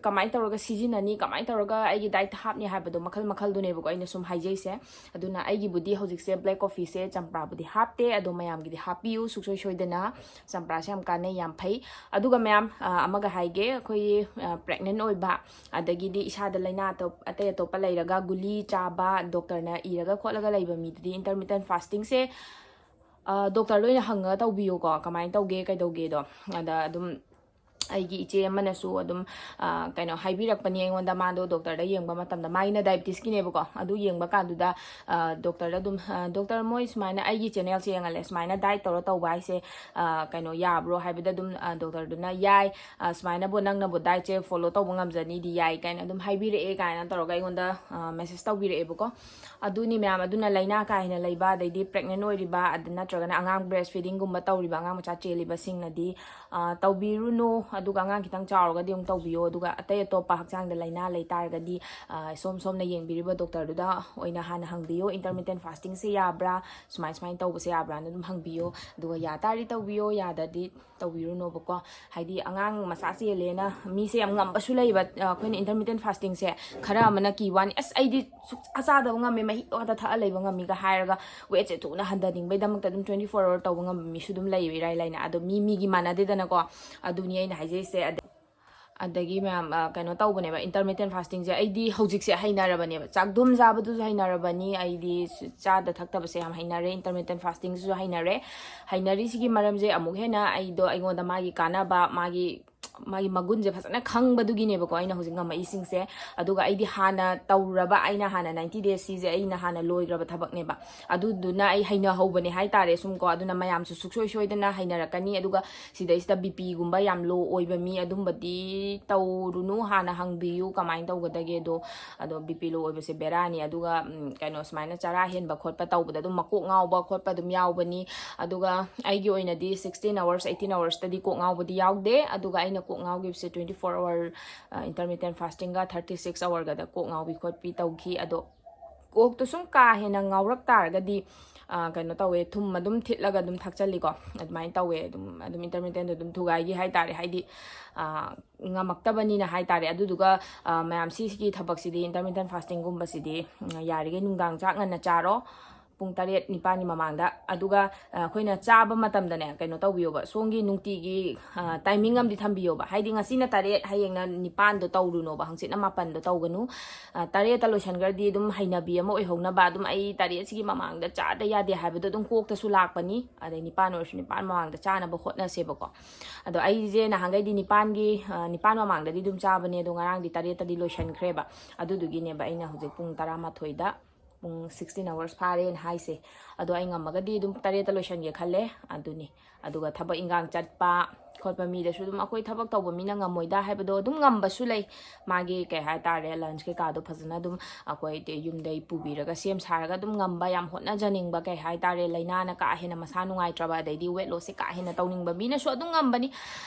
ꯀꯃꯥꯏꯅ ꯇꯧꯔꯒ ꯁꯤꯖꯤꯟꯅꯅꯤ, ꯀꯃꯥꯏꯅ ꯇꯧꯔꯒ ꯑꯩꯒꯤ ꯗꯥꯏꯠꯇ ꯍꯥꯞꯅꯤ ꯍꯥꯏꯕꯗꯣ ꯃꯈꯜ ꯃꯈꯜꯗꯨꯅꯦꯕꯀꯣ ꯑꯩꯅ ꯁꯨꯝ ꯍꯥꯏꯖꯩꯁꯦ꯫ ꯑꯗꯨꯅ ꯑꯩꯒꯤꯕꯨꯗꯤ ꯍꯧꯖꯤꯛꯁꯦ ꯕ꯭ꯂꯦꯛ ꯀꯣꯐꯤꯁꯦ ꯆꯝꯄ꯭ꯔꯥꯕꯨꯗꯤ ꯍꯥꯞꯇꯦ, ꯑꯗꯣ ꯃꯌꯥꯝꯒꯤꯗꯤ ꯍꯥꯞꯄꯤꯌꯨ ꯁꯨꯡꯁꯣꯏ ꯁꯣꯏꯗꯅ꯫ ꯆꯝꯄ꯭ꯔꯥꯁꯦ ꯌꯥꯝ ꯀꯥꯟꯅꯩ, ꯌꯥꯝ ꯐꯩ꯫ ꯑꯗꯨꯒ ꯃꯌꯥꯝ, ꯑ, ꯑꯃꯒ ꯍꯥꯏꯒꯦ, ꯑꯩꯈꯣꯏꯒꯤ, ꯑ, ꯄ꯭ꯔꯦꯒꯅꯦꯟ ꯑꯣꯏꯕ, ꯑꯗꯒꯤꯗꯤ ꯏꯁꯥꯗ ꯂꯥꯏꯅꯥ ꯑꯇꯣꯞ-, ꯑꯇꯩ ꯑꯇꯣꯞꯄ ꯂꯩꯔꯒ ꯒꯨꯂꯤ ꯆꯥꯕ, ꯗꯣꯛꯇꯔꯅ ꯏꯔꯒ ꯈꯣꯠꯂꯒ ꯂꯩꯕ ꯃꯤꯗꯨꯗꯤ ꯏꯟꯇꯔꯃꯤꯇꯦꯟ ꯐꯥꯁꯇꯤꯡꯁꯦ, ꯑ, ꯗꯣꯛꯇꯔꯗ ꯑꯣꯏꯅ ꯍꯪꯉꯒ ꯇꯧꯕꯤꯌꯨꯀꯣ, ꯀꯃꯥꯏꯅ ꯇꯧꯒꯦ ꯀꯩꯗꯧꯒꯦꯗꯣ꯫ ꯑꯗ ꯑꯗꯨꯝ ꯑꯩꯒꯤ ꯏꯆꯦ ꯑꯃꯅꯁꯨ ꯑꯗꯨꯝ, ꯑ, ꯀꯩꯅꯣ ꯍꯥꯏꯕꯤꯔꯛꯄꯅꯤ ꯑꯩꯉꯣꯟꯗ, ꯃꯥꯗꯣ ꯗꯣꯛꯇꯔꯗ ꯌꯦꯡꯕ ꯃꯇꯝꯗ, ꯃꯥꯒꯤꯅ ꯗꯥꯏꯕꯤꯇꯤꯁꯀꯤꯅꯦꯕꯀꯣ, ꯑꯗꯨ ꯌꯦꯡꯕ ꯀꯥꯟꯗꯨꯗ, ꯑ, ꯗꯣꯛꯇꯔꯗ ꯑꯗꯨꯝ, ꯑ, "ꯗꯣꯛꯇꯔ, ꯃꯣꯏ ꯁꯨꯃꯥꯏꯅ ꯑꯩꯒꯤ ꯆꯦꯅꯦꯜꯁꯦ ꯌꯦꯡꯍꯜꯂꯦ, ꯁꯨꯃꯥꯏꯅ ꯗꯥꯏꯠ ꯇꯧꯔ ꯇꯧꯕ ꯍꯥꯏꯁꯦ, ꯑ, ꯀꯩꯅꯣ ꯌꯥꯕ꯭ꯔꯣ?" ꯍꯥꯏꯕꯗ ꯑꯗꯨꯝ, ꯑ, ꯗꯣꯛꯇꯔꯗꯨꯅ, "ꯌꯥꯏ, ꯑ, ꯁꯨꯃꯥꯏꯅꯕꯨ ꯅꯪꯅꯕꯨ ꯗꯥꯏꯠꯁꯦ ꯐꯣꯂꯣ ꯇꯧꯕ ꯉꯝꯖꯅꯤꯗꯤ ꯌꯥꯏ" ꯀꯥꯏꯅ ꯑꯗꯨꯝ ꯍꯥꯏꯕꯤꯔꯛꯑꯦ ꯀꯥꯏꯅ ꯇꯧꯔꯒ ꯑꯩꯉꯣꯟꯗ, ꯑ, ꯃꯦꯁꯦꯖ ꯇꯧꯕꯤꯔꯛꯑꯦꯕꯀꯣ꯫ ꯑꯗꯨꯅꯤ ꯃꯌꯥꯝ, ꯑꯗꯨꯅ ꯂꯥꯏꯅꯥ ꯀꯥ ꯍꯦꯟꯅ ꯂꯩꯕ, ꯑꯗꯩꯗꯤ ꯄ꯭ꯔꯦꯒꯅꯦꯟ ꯑꯣꯏꯔꯤꯕ, ꯑꯗꯨ ꯅꯠꯇ꯭ꯔꯒꯅ ꯑꯉꯥꯡ ꯕ꯭ꯔꯦꯁ ꯐꯤꯗꯤꯡꯒꯨꯝꯕ ꯇꯧꯔꯤꯕ ꯑꯉꯥꯡ ꯃꯆꯥ ꯆꯦꯜꯂꯤꯕꯁꯤꯡꯅꯗꯤ, ꯑ, ꯇꯧꯕꯤꯔꯨꯅꯨ꯫ ꯑꯗꯨꯒ ꯑꯉꯥꯡ ꯈꯤꯇꯪ ꯆꯥꯎꯔꯒꯗꯤ ꯑꯃꯨꯛ ꯇꯧꯕꯤꯌꯣ꯫ ꯑꯗꯨꯒ ꯑꯇꯩ ꯑꯇꯣꯞꯄ ꯍꯛꯆꯥꯡꯗ ꯂꯥꯏꯅꯥ ꯂꯩ ꯇꯥꯔꯒꯗꯤ, ꯑ, ꯁꯣꯝ ꯁꯣꯝꯅ ꯌꯦꯡꯕꯤꯔꯤꯕ ꯗꯣꯛꯇꯔꯗꯨꯗ ꯑꯣꯏꯅ ꯍꯥꯟꯅ ꯍꯪꯕꯤꯌꯣ, "ꯏꯟꯇꯔꯃꯤꯇꯦꯟ ꯐꯥꯁꯇꯤꯡꯁꯦ ꯌꯥꯕ꯭ꯔꯥ? ꯁꯨꯃꯥꯏ ꯁꯨꯃꯥꯏꯅ ꯇꯧꯕꯁꯦ ꯌꯥꯕ꯭ꯔꯥꯅ?" ꯑꯗꯨꯝ ꯍꯪꯕꯤꯌꯣ꯫ ꯑꯗꯨꯒ ꯌꯥ ꯇꯥꯔꯗꯤ ꯇꯧꯕꯤꯌꯣ, ꯌꯥꯗꯗꯤ ꯇꯧꯕꯤꯔꯨꯅꯣꯕꯀꯣ꯫ ꯍꯥꯏꯗꯤ ꯑꯉꯥꯡ ꯃꯆꯥ ꯆꯦꯜꯂꯦꯅ ꯃꯤꯁꯦ ꯌꯥꯝ ꯉꯝꯕꯁꯨ ꯂꯩꯌꯦꯕ꯫ ꯑ, ꯑꯩꯈꯣꯏꯅ ꯏꯟꯇꯔꯃꯤꯇꯦꯟ ꯐꯥꯁꯇꯤꯡꯁꯦ ꯈꯔ ꯑꯃꯅ ꯀꯤ ꯋꯥꯅꯤ, "ꯑꯁ, ꯑꯩꯗꯤ ꯁꯨꯛꯆꯥ ꯆꯥꯗꯕ ꯉꯝꯃꯦ, ꯃꯍꯤ ꯉꯥꯛꯇ ꯊꯛꯑ ꯂꯩꯕ ꯉꯝꯃꯤꯒ" ꯍꯥꯏꯔꯒ ꯋꯦꯠꯁꯦ ꯊꯨꯅ ꯍꯟꯊꯅꯤꯡꯕꯩꯗꯃꯛꯇ ꯑꯗꯨꯝ ꯇ꯭ꯋꯦꯟꯇꯤ ꯐꯣꯔ ꯑꯋꯥꯔ ꯇꯧꯕ ꯉꯝꯕ ꯃꯤꯁꯨ ꯑꯗꯨꯝ ꯂꯩꯌꯦꯕ, ꯏꯔꯥꯏ ꯂꯥꯏꯅ꯫ ꯑꯗꯣ ꯃꯤ ꯃꯤꯒꯤ ꯃꯥꯟꯅꯗꯦꯗꯅꯀꯣ꯫ ꯑꯗꯨꯅꯤ ꯑꯩꯅ ꯍꯥꯏꯖꯩꯁꯦ꯫ ꯑꯗꯩ ꯑꯗꯒꯤ ꯃꯌꯥꯝ ꯑ, ꯀꯩꯅꯣ ꯇꯧꯕꯅꯦꯕ, intermittent fasting ꯁꯦ ꯑꯩꯗꯤ ꯍꯧꯖꯤꯛꯁꯦ ꯍꯩꯅꯔꯕꯅꯦꯕ꯫ ꯆꯥꯛꯗꯨꯝ ꯆꯥꯕꯗꯨꯁꯨ ꯍꯩꯅꯔꯕꯅꯤ, ꯑꯩꯗꯤ ꯆꯥꯗ ꯊꯛꯇꯕꯁꯦ ꯌꯥꯝ ꯍꯩꯅꯔꯦ, intermittent fasting ꯁꯤꯁꯨ ꯍꯩꯅꯔꯦ꯫ ꯍꯩꯅꯔꯤꯁꯤꯒꯤ ꯃꯔꯝꯁꯦ ꯑꯃꯨꯛ ꯍꯦꯟꯅ ꯑꯩꯗꯣ, ꯑꯩꯉꯣꯟꯗ ꯃꯥꯒꯤ ꯀꯥꯟꯅꯕ, ꯃꯥꯒꯤ ꯃꯥꯒꯤ ꯃꯒꯨꯟꯁꯦ ꯐꯖꯅ ꯈꯪꯕꯗꯨꯒꯤꯅꯦꯕꯀꯣ ꯑꯩꯅ ꯍꯧꯖꯤꯛ ꯉꯝꯃꯛꯏꯁꯤꯡꯁꯦ꯫ ꯑꯗꯨꯒ ꯑꯩꯗꯤ ꯍꯥꯟꯅ ꯇꯧꯔꯕ, ꯑꯩꯅ ꯍꯥꯟꯅ ninety days ꯁꯤꯁꯦ ꯑꯩꯅ ꯍꯥꯟꯅ ꯂꯣꯏꯈ꯭ꯔꯕ ꯊꯕꯛꯅꯦꯕ꯫ ꯑꯗꯨꯗꯨꯅ ꯑꯩ ꯍꯩꯅꯍꯧꯕꯅꯦ ꯍꯥꯏꯇꯥꯔꯦ ꯁꯨꯝ ꯀꯣ꯫ ꯑꯗꯨꯅ ꯃꯌꯥꯝꯁꯨ ꯁꯨꯡꯁꯣꯏ ꯁꯣꯏꯗꯅ ꯍꯩꯅꯔꯛꯀꯅꯤ꯫ ꯑꯗꯨꯒ ꯁꯤꯗꯩꯁꯤꯗ B P ꯒꯨꯝꯕ ꯌꯥꯝ low ꯑꯣꯏꯕ ꯃꯤ ꯑꯗꯨꯝꯕꯗꯤ ꯇꯧꯔꯨꯅꯨ, ꯍꯥꯟꯅ ꯍꯪꯕꯤꯌꯨ ꯀꯃꯥꯏꯅ ꯇꯧꯒꯗꯒꯦꯗꯣ꯫ ꯑꯗꯣ B P low ꯑꯣꯏꯕꯁꯦ ꯕꯦꯔꯥꯅꯤ꯫ ꯑꯗꯨꯒ ꯎꯝ, ꯀꯩꯅꯣ, ꯁꯨꯃꯥꯏꯅ ꯆꯔꯥ ꯍꯦꯟꯕ ꯈꯣꯠꯄ ꯇꯧꯕꯗ ꯑꯗꯨꯝ ꯃꯀꯣꯛ ꯉꯥꯎꯕ ꯈꯣꯠꯄ ꯑꯗꯨꯝ ꯌꯥꯎꯕꯅꯤ꯫ ꯑꯗꯨꯒ ꯑꯩꯒꯤ ꯑꯣꯏꯅꯗꯤ sixteen hours, eighteen hours ꯇꯗꯤ ꯀꯣꯛ ꯉꯥꯎꯕꯗꯤ ꯌꯥꯎꯗꯦ꯫ ꯑꯗꯨꯒ ꯑꯩꯅ ꯀꯣꯛ ꯉꯥꯎꯈꯤꯕꯁꯦ twenty four hour, ꯑ, intermittent fasting ꯒ thirty six hour ꯒꯗ ꯀꯣꯛ ꯉꯥꯎꯕꯤ ꯈꯣꯠꯄꯤ ꯇꯧꯈꯤ꯫ ꯑꯗꯣ ꯀꯣꯛꯇꯨ ꯁꯨꯝ ꯀꯥ ꯍꯦꯟꯅ ꯉꯥꯎꯔꯛ ꯇꯥꯔꯒꯗꯤ, ꯑ, ꯀꯩꯅꯣ ꯇꯧꯋꯦ, ꯊꯨꯝ ꯑꯗꯨꯝ ꯊꯤꯠꯂꯒ ꯑꯗꯨꯝ ꯊꯛꯆꯜꯂꯤꯀꯣ꯫ ꯑꯗꯨꯃꯥꯏꯅ ꯇꯧꯋꯦ꯫ ꯑꯗꯨꯝ, ꯑꯗꯨꯝ intermittent ꯗꯣ ꯑꯗꯨꯝ ꯊꯨꯒꯥꯏꯈꯤ ꯍꯥꯏꯇꯥꯔꯦ꯫ ꯍꯥꯏꯗꯤ, ꯑ, ꯉꯝꯃꯛꯇꯕꯅꯤꯅ ꯍꯥꯏꯇꯥꯔꯦ꯫ ꯑꯗꯨꯗꯨꯒ, ꯑ, ꯃꯌꯥꯝ ꯁꯤꯒꯤ ꯊꯕꯛꯁꯤꯗꯤ, intermittent fasting ꯒꯨꯝꯕꯁꯤꯗꯤ, ꯎꯝ, ꯌꯥꯔꯤꯈꯩ ꯅꯨꯡꯗꯥꯡ ꯆꯥꯛ ꯉꯟꯅ ꯆꯥꯔꯣ꯫ ꯄꯨꯡ ꯇꯔꯦꯠ ꯅꯤꯄꯥꯟꯒꯤ ꯃꯃꯥꯡꯗ꯫ ꯑꯗꯨꯒ, ꯑ, ꯑꯩꯈꯣꯏꯅ ꯆꯥꯕ ꯃꯇꯝꯗꯅꯦ, ꯀꯩꯅꯣ ꯇꯧꯕꯤꯌꯣꯕ, ꯁꯣꯝꯒꯤ ꯅꯨꯡꯇꯤꯒꯤ, ꯑ, timing ꯑꯃꯗꯤ ꯊꯝꯕꯤꯌꯣꯕ꯫ ꯍꯥꯏꯗꯤ ꯉꯁꯤꯅ ꯇꯔꯦꯠ, ꯍꯌꯦꯡꯅ ꯅꯤꯄꯥꯟꯗꯣ ꯇꯧꯔꯨꯅꯣꯕ, ꯍꯪꯆꯤꯠꯅ ꯃꯥꯄꯟꯗꯣ ꯇꯧꯒꯅꯨ꯫ ꯑ, ꯇꯔꯦꯠꯇ ꯂꯣꯏꯁꯟꯈ꯭ꯔꯗꯤ ꯑꯗꯨꯝ ꯍꯩꯅꯕꯤ ꯑꯃ ꯑꯣꯏꯍꯧꯅꯕ, ꯑꯗꯨꯝ ꯑꯩ ꯇꯔꯦꯠꯁꯤꯒꯤ ꯃꯃꯥꯡꯗ ꯆꯥꯗ ꯌꯥꯗꯦ ꯍꯥꯏꯕꯗꯣ ꯑꯗꯨꯝ ꯀꯣꯛꯇꯁꯨ ꯂꯥꯛꯄꯅꯤ꯫ ꯑꯗꯩ ꯅꯤꯄꯥꯟ ꯑꯣꯏꯔꯁꯨ ꯅꯤꯄꯥꯟ ꯃꯃꯥꯡꯗ ꯆꯥꯅꯕ ꯍꯣꯠꯅꯁꯦꯕꯀꯣ꯫ ꯑꯗꯣ ꯑꯩꯁꯦ ꯅꯍꯥꯟꯈꯩꯗꯤ ꯅꯤꯄꯥꯟꯒꯤ, ꯑ, ꯅꯤꯄꯥꯟ ꯃꯃꯥꯡꯗꯗꯤ ꯑꯗꯨꯝ ꯆꯥꯕꯅꯦ, ꯑꯗꯣ ꯉꯔꯥꯡꯗꯤ ꯇꯔꯦꯠꯇꯗꯤ ꯂꯣꯏꯁꯟꯈ꯭ꯔꯦꯕ꯫ ꯑꯗꯨꯗꯨꯒꯤꯅꯦꯕ ꯑꯩꯅ ꯍꯧꯖꯤꯛ ꯄꯨꯡ ꯇꯔꯥꯃꯥꯊꯣꯏꯗ, ꯄꯨꯡ sixteen hours ꯐꯥꯔꯦꯅ ꯍꯥꯏꯁꯦ꯫ ꯑꯗꯣ ꯑꯩ ꯉꯝꯃꯒꯗꯤ ꯑꯗꯨꯝ ꯇꯔꯦꯠꯇ ꯂꯣꯏꯁꯟꯒꯦ ꯈꯜꯂꯦ꯫ ꯑꯗꯨꯅꯤ꯫ ꯑꯗꯨꯒ ꯊꯕꯛ ꯏꯟꯈꯥꯡ ꯆꯠꯄ ꯈꯣꯠꯄ ꯃꯤꯗꯁꯨ ꯑꯗꯨꯝ, ꯑꯩꯈꯣꯏ ꯊꯕꯛ ꯇꯧꯕ ꯃꯤꯅ ꯉꯝꯃꯣꯏꯗ ꯍꯥꯏꯕꯗꯣ ꯑꯗꯨꯝ ꯉꯝꯕꯁꯨ ꯂꯩ꯫ ꯃꯥꯒꯤ ꯀꯩ ꯍꯥꯏꯇꯥꯔꯦ, lunch ꯀꯩꯀꯥꯗꯣ ꯐꯖꯅ ꯑꯗꯨꯝ ꯑꯩꯈꯣꯏ ꯇꯦ-, ꯌꯨꯝꯗꯩ ꯄꯨꯕꯤꯔꯒ ꯁꯦꯝ ꯁꯥꯔꯒ ꯑꯗꯨꯝ ꯉꯝꯕ, ꯌꯥꯝ ꯍꯣꯠꯅꯖꯅꯤꯡꯕ, ꯀꯩ ꯍꯥꯏꯇꯥꯔꯦ, ꯂꯥꯏꯅꯥꯅ ꯀꯥ ꯍꯦꯟꯅ ꯃꯁꯥ ꯅꯨꯡꯉꯥꯏꯇ꯭ꯔꯕ, ꯑꯗꯩꯗꯤ weight loss ꯁꯦ ꯀꯥ ꯍꯦꯟꯅ ꯇꯧꯅꯤꯡꯕ ꯃꯤꯅꯁꯨ ꯑꯗꯨꯝ ꯉꯝꯕꯅꯤ꯫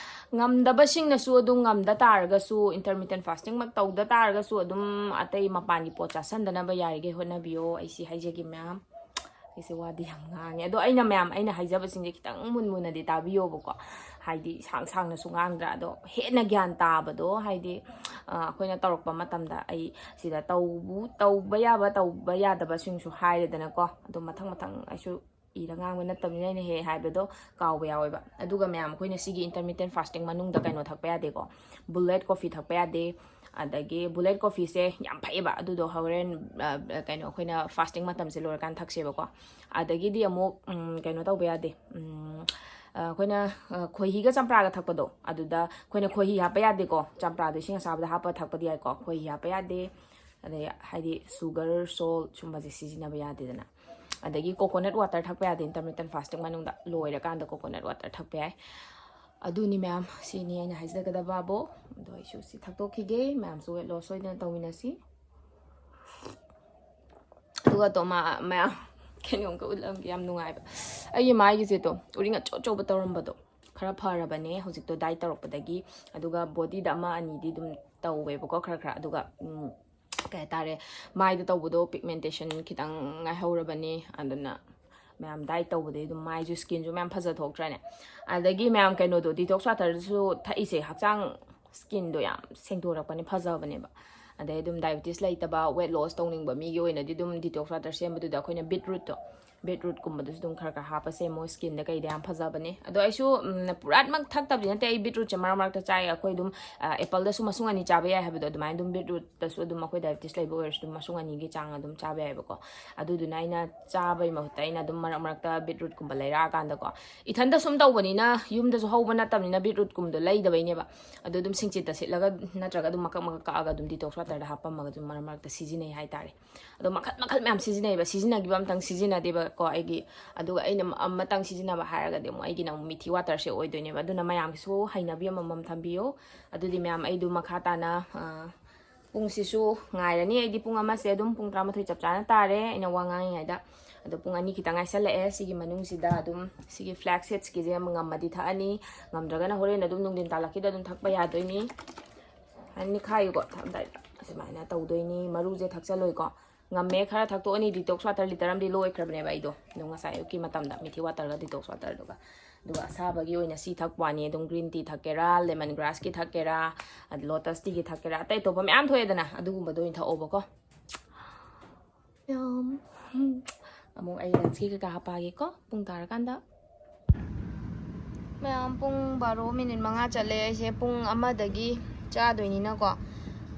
ꯉꯝꯗꯕꯁꯤꯡꯅꯁꯨ ꯑꯗꯨꯝ ꯉꯝꯗ ꯇꯥꯔꯒꯁꯨ, intermittent fasting ꯃꯛ ꯇꯧꯗ ꯇꯥꯔꯒꯁꯨ, ꯑꯗꯨꯝ ꯑꯇꯩ ꯃꯄꯥꯟꯒꯤ ꯄꯣꯠ ꯆꯥꯁꯟꯗꯅꯕ ꯌꯥꯔꯤꯈꯩ ꯍꯣꯠꯅꯕꯤꯌꯣ꯫ ꯑꯩꯁꯤ ꯍꯥꯏꯖꯒꯦ ꯃꯌꯥꯝ꯫ ꯑꯩꯁꯦ ꯋꯥꯗꯤ ꯌꯥꯝ ꯉꯥꯡꯉꯦ꯫ ꯑꯗꯣ ꯑꯩꯅ ꯃꯌꯥꯝ, ꯑꯩꯅ ꯍꯥꯏꯖꯕꯁꯤꯡꯁꯦ ꯈꯤꯇꯪ ꯃꯨꯟ ꯃꯨꯟꯅꯗꯤ ꯇꯥꯕꯤꯌꯣꯕꯀꯣ꯫ ꯍꯥꯏꯗꯤ ꯁꯥꯡ ꯁꯥꯡꯅꯁꯨ ꯉꯥꯡꯗ꯭ꯔꯥ꯫ ꯑꯗꯣ ꯍꯦꯟꯅ ꯒ꯭ꯌꯥꯟ ꯇꯥꯕꯗꯣ, ꯍꯥꯏꯗꯤ, ꯑ, ꯑꯩꯈꯣꯏꯅ ꯇꯧꯔꯛꯄ ꯃꯇꯝꯗ ꯑꯩ ꯁꯤꯗ ꯇꯧꯕ, ꯇꯧꯕ ꯌꯥꯕ, ꯇꯧꯕ ꯌꯥꯗꯕꯁꯤꯡꯁꯨ ꯍꯥꯏꯔꯦꯗꯅꯀꯣ꯫ ꯑꯗꯣ ꯃꯊꯪ ꯃꯊꯪ ꯑꯩꯁꯨ ꯏꯔ ꯉꯥꯡꯕ ꯅꯠꯇꯕꯅꯤꯅ ꯑꯩꯅ ꯍꯦꯛ ꯍꯥꯏꯕꯗꯣ ꯀꯥꯎꯕ ꯌꯥꯎꯋꯦꯕ꯫ ꯑꯗꯨꯒ ꯃꯌꯥꯝ, ꯑꯩꯈꯣꯏꯅ ꯁꯤꯒꯤ intermittent fasting ꯃꯅꯨꯡꯗ ꯀꯩꯅꯣ ꯊꯛꯄ ꯌꯥꯗꯦꯀꯣ, bullet coffee ꯊꯛꯄ ꯌꯥꯗꯦ꯫ ꯑꯗꯒꯤ bullet coffeeꯁꯦ ꯌꯥꯝ ꯐꯩꯌꯦꯕ, ꯑꯗꯨꯗꯣ ꯍꯣꯔꯦꯟ ꯑ, ꯀꯩꯅꯣ, ꯑꯩꯈꯣꯏꯅ fasting ꯃꯇꯝꯁꯦ ꯂꯣꯏꯔꯀꯥꯟꯗ ꯊꯛꯁꯦꯕꯀꯣ꯫ ꯑꯗꯒꯤꯗꯤ ꯑꯃꯨꯛ ꯎꯝ, ꯀꯩꯅꯣ ꯇꯧꯕ ꯌꯥꯗꯦ, ꯎꯝ, ꯑ, ꯑꯩꯈꯣꯏꯅ ꯑ, ꯈꯣꯏꯍꯤꯒ ꯆꯝꯄ꯭ꯔꯥꯒ ꯊꯛꯄꯗꯣ, ꯑꯗꯨꯗ ꯑꯩꯈꯣꯏꯅ ꯈꯣꯏꯍꯤ ꯍꯥꯞꯄ ꯌꯥꯗꯦꯀꯣ꯫ ꯆꯝꯄ꯭ꯔꯥꯗꯣ ꯏꯁꯤꯡ ꯑꯁꯥꯕꯗ ꯍꯥꯞꯄ ꯊꯛꯄꯗꯤ ꯌꯥꯏꯀꯣ, ꯈꯣꯏꯍꯤ ꯍꯥꯞꯄ ꯌꯥꯗꯦ꯫ ꯑꯗꯩ ꯍꯥꯏꯗꯤ sugar, salt ꯁꯨꯝꯕꯁꯦ ꯁꯤꯖꯤꯟꯅꯕ ꯌꯥꯗꯦꯗꯅ꯫ ꯑꯗꯒꯤ coconut water ꯊꯛꯄ ꯌꯥꯗꯦ intermittent fasting ꯃꯅꯨꯡꯗ, ꯂꯣꯏꯔꯀꯥꯟꯗ coconut water ꯊꯛꯄ ꯌꯥꯏ꯫ ꯑꯗꯨꯅꯤ ꯃꯌꯥꯝ, ꯁꯤꯅꯤ ꯑꯩꯅ ꯍꯥꯏꯖꯒꯗꯕꯕꯨ꯫ ꯑꯗꯣ ꯑꯩꯁꯨ ꯁꯤ ꯊꯛꯇꯣꯛꯈꯤꯒꯦ, ꯃꯌꯥꯝꯁꯨ weight loss ꯁꯣꯏꯗꯅ ꯇꯧꯃꯤꯟꯅꯁꯤ꯫ ꯑꯗꯨꯒ ꯇꯣ ꯃꯥ-, ꯃꯌꯥꯝ ꯀꯩꯅꯣꯝꯒ ꯎꯠꯂꯝꯒꯦ, ꯌꯥꯝ ꯅꯨꯡꯉꯥꯏꯕ꯫ ꯑꯩꯒꯤ ꯃꯥꯏꯒꯤꯁꯦ ꯇꯣ, ꯎꯔꯤꯡ ꯑꯆꯧ ꯑꯆꯧꯕ ꯇꯧꯔꯝꯕꯗꯣ ꯈꯔ ꯐꯔꯕꯅꯦ ꯍꯧꯖꯤꯛꯇꯣ, diet ꯇꯧꯔꯛꯄꯗꯒꯤ꯫ ꯑꯗꯨꯒ bodyꯗ ꯑꯃ ꯑꯅꯤꯗꯤ ꯑꯗꯨꯝ ꯇꯧꯋꯦꯕꯀꯣ, ꯈꯔ ꯈꯔ꯫ ꯑꯗꯨꯒ ꯎꯝ, ꯀꯩ ꯍꯥꯏꯇꯥꯔꯦ, ꯃꯥꯏꯗ ꯇꯧꯕꯗꯣ pigmentation ꯈꯤꯇꯪ ꯉꯥꯏꯍꯧꯔꯕꯅꯦ꯫ ꯑꯗꯨꯅ ꯃꯌꯥꯝ diet ꯇꯧꯕꯗꯩ ꯑꯗꯨꯝ ꯃꯥꯏꯁꯨ, skinꯁꯨ ꯃꯌꯥꯝ ꯐꯖꯊꯣꯛꯇ꯭ꯔꯅꯦ꯫ ꯑꯗꯒꯤ ꯃꯌꯥꯝ ꯀꯩꯅꯣꯗꯣ, detox waterꯁꯨ ꯊꯛꯏꯁꯦ ꯍꯛꯆꯥꯡ, skinꯗꯣ ꯌꯥꯝ ꯁꯦꯡꯗꯣꯔꯛꯄꯅꯦ, ꯐꯖꯕꯅꯦꯕ꯫ ꯑꯗꯩ ꯑꯗꯨꯝ diabetes ꯂꯩꯇꯕ, weight loss ꯇꯧꯅꯤꯡꯕ ꯃꯤꯒꯤ ꯑꯣꯏꯅꯗꯤ ꯑꯗꯨꯝ detox water ꯁꯦꯝꯕꯗꯨꯗ ꯑꯩꯈꯣꯏꯅ beetrootꯇꯣ, beetrootꯀꯨꯝꯕꯗꯨꯁꯨ ꯑꯗꯨꯝ ꯈꯔ ꯈꯔ ꯍꯥꯞꯄ ꯁꯦꯝꯃꯣ, skinꯗ ꯀꯩꯗ ꯌꯥꯝ ꯐꯖꯕꯅꯦ꯫ ꯑꯗꯣ ꯑꯩꯁꯨ ꯎꯝ, ꯄꯨꯔꯥꯃꯛ ꯊꯛꯇꯕꯗꯤ ꯅꯠꯇꯦ, ꯑꯩ beetrootꯁꯦ ꯃꯔꯛ ꯃꯔꯛꯇ ꯆꯥꯏ꯫ ꯑꯩꯈꯣꯏ ꯑꯗꯨꯝ ꯑ, appleꯗꯁꯨ ꯃꯁꯨꯡ ꯑꯅꯤ ꯆꯥꯕ ꯌꯥꯏ ꯍꯥꯏꯕꯗꯣ, ꯑꯗꯨꯃꯥꯏꯅ ꯑꯗꯨꯝ beetrootꯇꯁꯨ ꯑꯗꯨꯝ ꯑꯩꯈꯣꯏ diabetes ꯂꯩꯕ ꯑꯣꯏꯔꯁꯨ ꯑꯗꯨꯝ ꯃꯁꯨꯡ ꯑꯅꯤꯒꯤ ꯆꯥꯡ ꯑꯗꯨꯝ ꯆꯥꯕ ꯌꯥꯏꯕꯀꯣ꯫ ꯑꯗꯨꯗꯨꯅ ꯑꯩꯅ ꯆꯥꯕꯒꯤ ꯃꯍꯨꯠꯇ ꯑꯩꯅ ꯑꯗꯨꯝ ꯃꯔꯛ ꯃꯔꯛꯇ beetrootꯀꯨꯝꯕ ꯂꯩꯔꯛꯑꯀꯥꯟꯗꯀꯣ, ꯏꯊꯟꯇ ꯁꯨꯝ ꯇꯧꯕꯅꯤꯅ, ꯌꯨꯝꯗꯁꯨ ꯍꯧꯕ ꯅꯠꯇꯕꯅꯤꯅ beetrootꯀꯨꯝꯕꯗꯣ ꯂꯩꯗꯕꯩꯅꯦꯕ꯫ ꯑꯗꯣ ꯑꯗꯨꯝ ꯁꯤꯡꯆꯤꯠꯇ ꯁꯤꯠꯂꯒ ꯅꯠꯇ꯭ꯔꯒ ꯑꯗꯨꯝ ꯃꯀꯛ ꯃꯀꯛ ꯀꯛꯑꯒ ꯑꯗꯨꯝ detox waterꯗ ꯍꯥꯞꯄꯝꯃꯒ ꯑꯗꯨꯝ ꯃꯔꯛ ꯃꯔꯛꯇ ꯁꯤꯖꯤꯟꯅꯩ ꯍꯥꯏꯇꯥꯔꯦ꯫ ꯑꯗꯣ ꯃꯈꯜ ꯃꯈꯜ ꯃꯌꯥꯝ ꯁꯤꯖꯤꯟꯅꯩꯕ, ꯁꯤꯖꯤꯟꯅꯈꯤꯕ ꯑꯝꯇꯪ ꯁꯤꯖꯤꯟꯅꯗꯦꯕꯀꯣ ꯑꯩꯒꯤ꯫ ꯑꯗꯨꯒ ꯑꯩꯅ ꯑꯃꯇꯪ ꯁꯤꯖꯤꯟꯅꯕ ꯍꯥꯏꯔꯒꯗꯤ ꯑꯃꯨꯛ ꯑꯩꯒꯤꯅ ꯑꯃꯨꯛ ꯃꯤꯊꯤ waterꯁꯦ ꯑꯣꯏꯗꯣꯏꯅꯦꯕ꯫ ꯑꯗꯨꯅ ꯃꯌꯥꯝꯒꯤꯁꯨ ꯍꯩꯅꯕꯤ ꯑꯃꯃꯝ ꯊꯝꯕꯤꯌꯨ꯫ ꯑꯗꯨꯗꯤ ꯃꯌꯥꯝ, ꯑꯩꯗꯨ ꯃꯈꯥ ꯇꯥꯅ, ꯑ, ꯄꯨꯡꯁꯤꯁꯨ ꯉꯥꯏꯔꯅꯤ꯫ ꯑꯩꯗꯤ ꯄꯨꯡ ꯑꯃꯁꯦ ꯑꯗꯨꯝ ꯄꯨꯡ ꯇꯔꯥꯃꯥꯊꯣꯏ ꯆꯞ ꯆꯥꯅ ꯇꯥꯔꯦ ꯑꯩꯅ ꯋꯥ ꯉꯥꯡꯉꯤꯉꯩꯗ꯫ ꯑꯗꯣ ꯄꯨꯡ ꯑꯅꯤ ꯈꯤꯇꯪ ꯉꯥꯏꯁꯜꯂꯛꯑꯦ꯫ ꯁꯤꯒꯤ ꯃꯅꯨꯡꯁꯤꯗ ꯑꯗꯨꯝ ꯁꯤꯒꯤ flax seedsꯀꯤꯁꯦ ꯑꯃ ꯉꯝꯃꯗꯤ ꯊꯛꯑꯅꯤ, ꯉꯝꯗ꯭ꯔꯒꯅ ꯍꯣꯔꯦꯟ ꯑꯗꯨꯝ ꯅꯨꯡꯊꯤꯟ ꯇꯥꯜꯂꯛꯈꯤꯗ ꯑꯗꯨꯝ ꯊꯛꯄ ꯌꯥꯗꯣꯏꯅꯤ꯫ ꯍꯥꯏꯅ ꯅꯤꯈꯥꯏꯌꯨꯀꯣ, ꯊꯛꯑꯝꯗꯥꯏꯗ ꯁꯨꯃꯥꯏꯅ ꯇꯧꯗꯣꯏꯅꯤ꯫ ꯃꯔꯨꯁꯦ ꯊꯛꯆꯜꯂꯣꯏꯀꯣ꯫ ꯉꯝꯃꯦ, ꯈꯔ ꯊꯛꯇꯣꯛꯑꯅꯤ꯫ Detox water litre ꯑꯃꯗꯤ ꯂꯣꯏꯈ꯭ꯔꯕꯅꯦꯕ ꯑꯩꯗꯣ ꯑꯗꯨꯝ ꯉꯁꯥꯏ ꯑꯌꯨꯛꯀꯤ ꯃꯇꯝꯗ, ꯃꯤꯊꯤ waterꯒ detox waterꯗꯨꯒ꯫ ꯑꯗꯨꯒ ꯑꯁꯥꯕꯒꯤ ꯑꯣꯏꯅ ꯁꯤ ꯊꯛꯄ ꯋꯥꯅꯤ꯫ ꯑꯗꯨꯝ green tea ꯊꯛꯀꯦꯔꯥ, lemon grassꯀꯤ ꯊꯛꯀꯦꯔꯥ, ꯑꯗ lotus teaꯒꯤ ꯊꯛꯀꯦꯔꯥ, ꯑꯇꯩ ꯑꯇꯣꯞꯄ ꯃꯌꯥꯝ ꯊꯣꯛꯑꯦꯗꯅ, ꯑꯗꯨꯒꯨꯝꯕꯗꯣ ꯑꯣꯏꯅ ꯊꯛꯑꯣꯕꯀꯣ꯫ ꯌꯥꯝ ꯑꯃꯨꯛ ꯑꯩ ꯂꯟꯁꯀꯤ ꯀꯩꯀꯥ ꯍꯥꯞꯄꯛꯑꯒꯦꯀꯣ ꯄꯨꯡ ꯇꯥꯔꯀꯥꯟꯗ꯫ ꯃꯌꯥꯝ, ꯄꯨꯡ ꯕꯥꯔꯣ ꯃꯤꯅꯤꯠ ꯃꯉꯥ ꯆꯠꯂꯦ꯫ ꯑꯩꯁꯦ ꯄꯨꯡ ꯑꯃꯗꯒꯤ ꯆꯥꯗꯣꯏꯅꯤꯅꯀꯣ,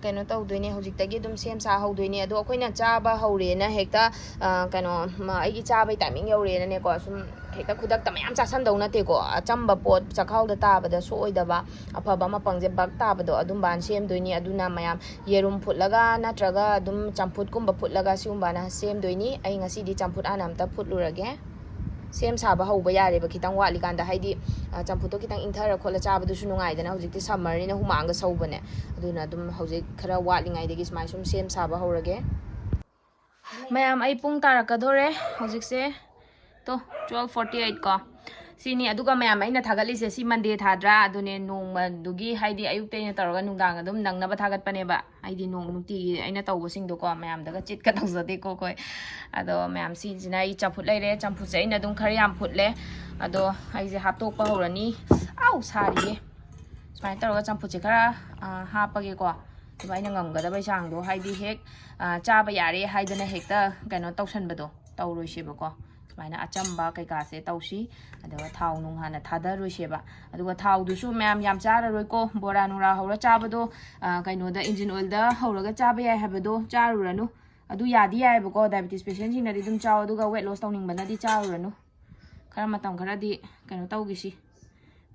ꯀꯩꯅꯣ ꯇꯧꯗꯣꯏꯅꯦ, ꯍꯧꯖꯤꯛꯇꯒꯤ ꯑꯗꯨꯝ ꯁꯦꯝ ꯁꯥ ꯍꯧꯗꯣꯏꯅꯦ꯫ ꯑꯗꯣ ꯑꯩꯈꯣꯏꯅ ꯆꯥꯕ ꯍꯧꯔꯦꯅ ꯍꯦꯛꯇ, ꯑ, ꯀꯩꯅꯣ, ꯃ-, ꯑꯩꯒꯤ ꯆꯥꯕꯩ ꯇꯥꯏꯃꯤꯡ ꯌꯧꯔꯦꯅꯅꯦꯀꯣ, ꯁꯨꯝ ꯍꯦꯛꯇ ꯈꯨꯗꯛꯇ ꯃꯌꯥꯝ ꯆꯥꯁꯟꯗꯧ ꯅꯠꯇꯦꯀꯣ꯫ ꯑꯆꯝꯕ ꯄꯣꯠ ꯆꯈꯥꯎꯗ ꯇꯥꯕꯗ ꯁꯣꯛꯑꯣꯏꯗꯕ, ꯑꯐꯕ ꯃꯄꯪꯁꯦ ꯕꯛ ꯇꯥꯕꯗꯣ, ꯑꯗꯨꯝꯕꯅ ꯁꯦꯝꯗꯣꯏꯅꯤ꯫ ꯑꯗꯨꯅ ꯃꯌꯥꯝ ꯌꯦꯔꯨꯝ ꯐꯨꯠꯂꯒ ꯅꯠꯇ꯭ꯔꯒ ꯑꯗꯨꯝ ꯆꯝꯐꯨꯠꯀꯨꯝꯕ ꯐꯨꯠꯂꯒ ꯁꯤꯒꯨꯝꯕꯅ ꯁꯦꯝꯗꯣꯏꯅꯤ꯫ ꯑꯩ ꯉꯁꯤꯗꯤ ꯆꯝꯐꯨꯠ ꯍꯥꯟꯅ ꯑꯝꯇ ꯐꯨꯠꯂꯨꯔꯒꯦ꯫ ꯁꯦꯝ ꯁꯥꯕ ꯍꯧꯕ ꯌꯥꯔꯦꯕ ꯈꯤꯇꯪ ꯋꯥꯠꯂꯤꯀꯥꯟꯗ, ꯍꯥꯏꯗꯤ, ꯑ, ꯆꯝꯐꯨꯠꯇꯣ ꯈꯤꯇꯪ ꯏꯪꯊꯔ ꯈꯣꯠꯂ ꯆꯥꯕꯗꯨꯁꯨ ꯅꯨꯡꯉꯥꯏꯗꯅ, ꯍꯧꯖꯤꯛꯇꯤ ꯁꯝꯃꯔꯅꯤꯅ ꯍꯨꯃꯥꯡꯒ ꯁꯧꯕꯅꯦ꯫ ꯑꯗꯨꯅ ꯑꯗꯨꯝ ꯍꯧꯖꯤꯛ ꯈꯔ ꯋꯥꯠꯂꯤꯉꯩꯗꯒꯤ ꯁꯨꯃꯥꯏꯅ ꯁꯨꯝ ꯁꯦꯝ ꯁꯥꯕ ꯍꯧꯔꯒꯦ꯫ ꯃꯌꯥꯝ, ꯑꯩ ꯄꯨꯡ ꯇꯥꯔꯛꯀꯗꯣꯔꯦ ꯍꯧꯖꯤꯛꯁꯦ꯫ ꯇꯣ, twelve forty eight ꯀꯣ꯫ ꯁꯤꯅꯤ꯫ ꯑꯗꯨꯒ ꯃꯌꯥꯝ, ꯑꯩꯅ ꯊꯥꯒꯠꯂꯤꯁꯦ ꯁꯤ ꯃꯟꯗꯦ ꯊꯥꯗ꯭ꯔꯥ? ꯑꯗꯨꯅꯦ, ꯅꯣꯡꯃꯗꯨꯒꯤ, ꯍꯥꯏꯗꯤ ꯑꯌꯨꯛꯇ ꯑꯩꯅ ꯇꯧꯔꯒ ꯅꯨꯡꯗꯥꯡ ꯑꯗꯨꯝ ꯅꯪꯅꯕ ꯊꯥꯒꯠꯄꯅꯦꯕ꯫ ꯑꯩꯗꯤ ꯅꯣꯡ ꯅꯨꯡꯇꯤꯒꯤ ꯑꯩꯅ ꯇꯧꯕꯁꯤꯡꯗꯣꯀꯣ, ꯃꯌꯥꯝꯗꯒ ꯆꯤꯠꯀ ꯇꯧꯖꯗꯦꯀꯣ ꯑꯩꯈꯣꯏ꯫ ꯑꯗꯣ ꯃꯌꯥꯝ, ꯁꯤꯁꯤꯅ ꯑꯩ ꯆꯝꯐꯨꯠ ꯂꯩꯔꯦ꯫ ꯆꯝꯐꯨꯠꯁꯦ ꯑꯩꯅ ꯑꯗꯨꯝ ꯈꯔ ꯌꯥꯝ ꯐꯨꯠꯂꯦ꯫ ꯑꯗꯣ ꯑꯩꯁꯦ ꯍꯥꯞꯇꯣꯛꯄ ꯍꯧꯔꯅꯤ꯫ ꯑꯥꯎ, ꯁꯥꯔꯤꯌꯦ꯫ ꯁꯨꯃꯥꯏꯅ ꯇꯧꯔꯒ ꯆꯝꯐꯨꯠꯁꯦ ꯈꯔ, ꯑ, ꯍꯥꯞꯄꯒꯦꯀꯣ꯫ ꯑꯗꯨꯒ ꯑꯩꯅ ꯉꯝꯒꯗꯕꯩ ꯆꯥꯡꯗꯣ, ꯍꯥꯏꯗꯤ ꯍꯦꯛ, ꯑ, ꯆꯥꯕ ꯌꯥꯔꯦ ꯍꯥꯏꯗꯅ ꯍꯦꯛꯇ ꯀꯩꯅꯣ ꯇꯧꯁꯟꯕꯗꯣ ꯇꯧꯔꯣꯏꯁꯦꯕꯀꯣ꯫ ꯁꯨꯃꯥꯏꯅ ꯑꯆꯝꯕ ꯀꯩꯀꯥꯁꯦ ꯇꯧꯁꯤ꯫ ꯑꯗꯨꯒ ꯊꯥꯎ ꯅꯨꯡ ꯍꯥꯟꯅ ꯊꯥꯗꯔꯣꯏꯁꯦꯕ꯫ ꯑꯗꯨꯒ ꯊꯥꯎꯗꯨꯁꯨ ꯃꯌꯥꯝ ꯌꯥꯝ ꯆꯥꯔꯔꯣꯏꯀꯣ꯫ ꯕꯣꯔꯥ ꯅꯨꯡꯔꯥ ꯍꯧꯔ ꯆꯥꯕꯗꯣ, ꯑ, ꯀꯩꯅꯣꯗ, ꯏꯟꯖꯤꯟ ꯑꯣꯏꯜꯗ ꯍꯧꯔꯒ ꯆꯥꯕ ꯌꯥꯏ ꯍꯥꯏꯕꯗꯣ ꯆꯥꯔꯨꯔꯅꯨ꯫ ꯑꯗꯨ ꯌꯥꯗꯤ ꯌꯥꯏꯑꯕꯀꯣ, diabetes patientꯁꯤꯡꯅꯗꯤ ꯑꯗꯨꯝ ꯆꯥꯎ, ꯑꯗꯨꯒ weight loss ꯇꯧꯅꯤꯡꯕꯅꯗꯤ ꯆꯥꯔꯨꯔꯅꯨ꯫ ꯈꯔ ꯃꯇꯝ ꯈꯔꯗꯤ ꯀꯩꯅꯣ ꯇꯧꯈꯤꯁꯤ,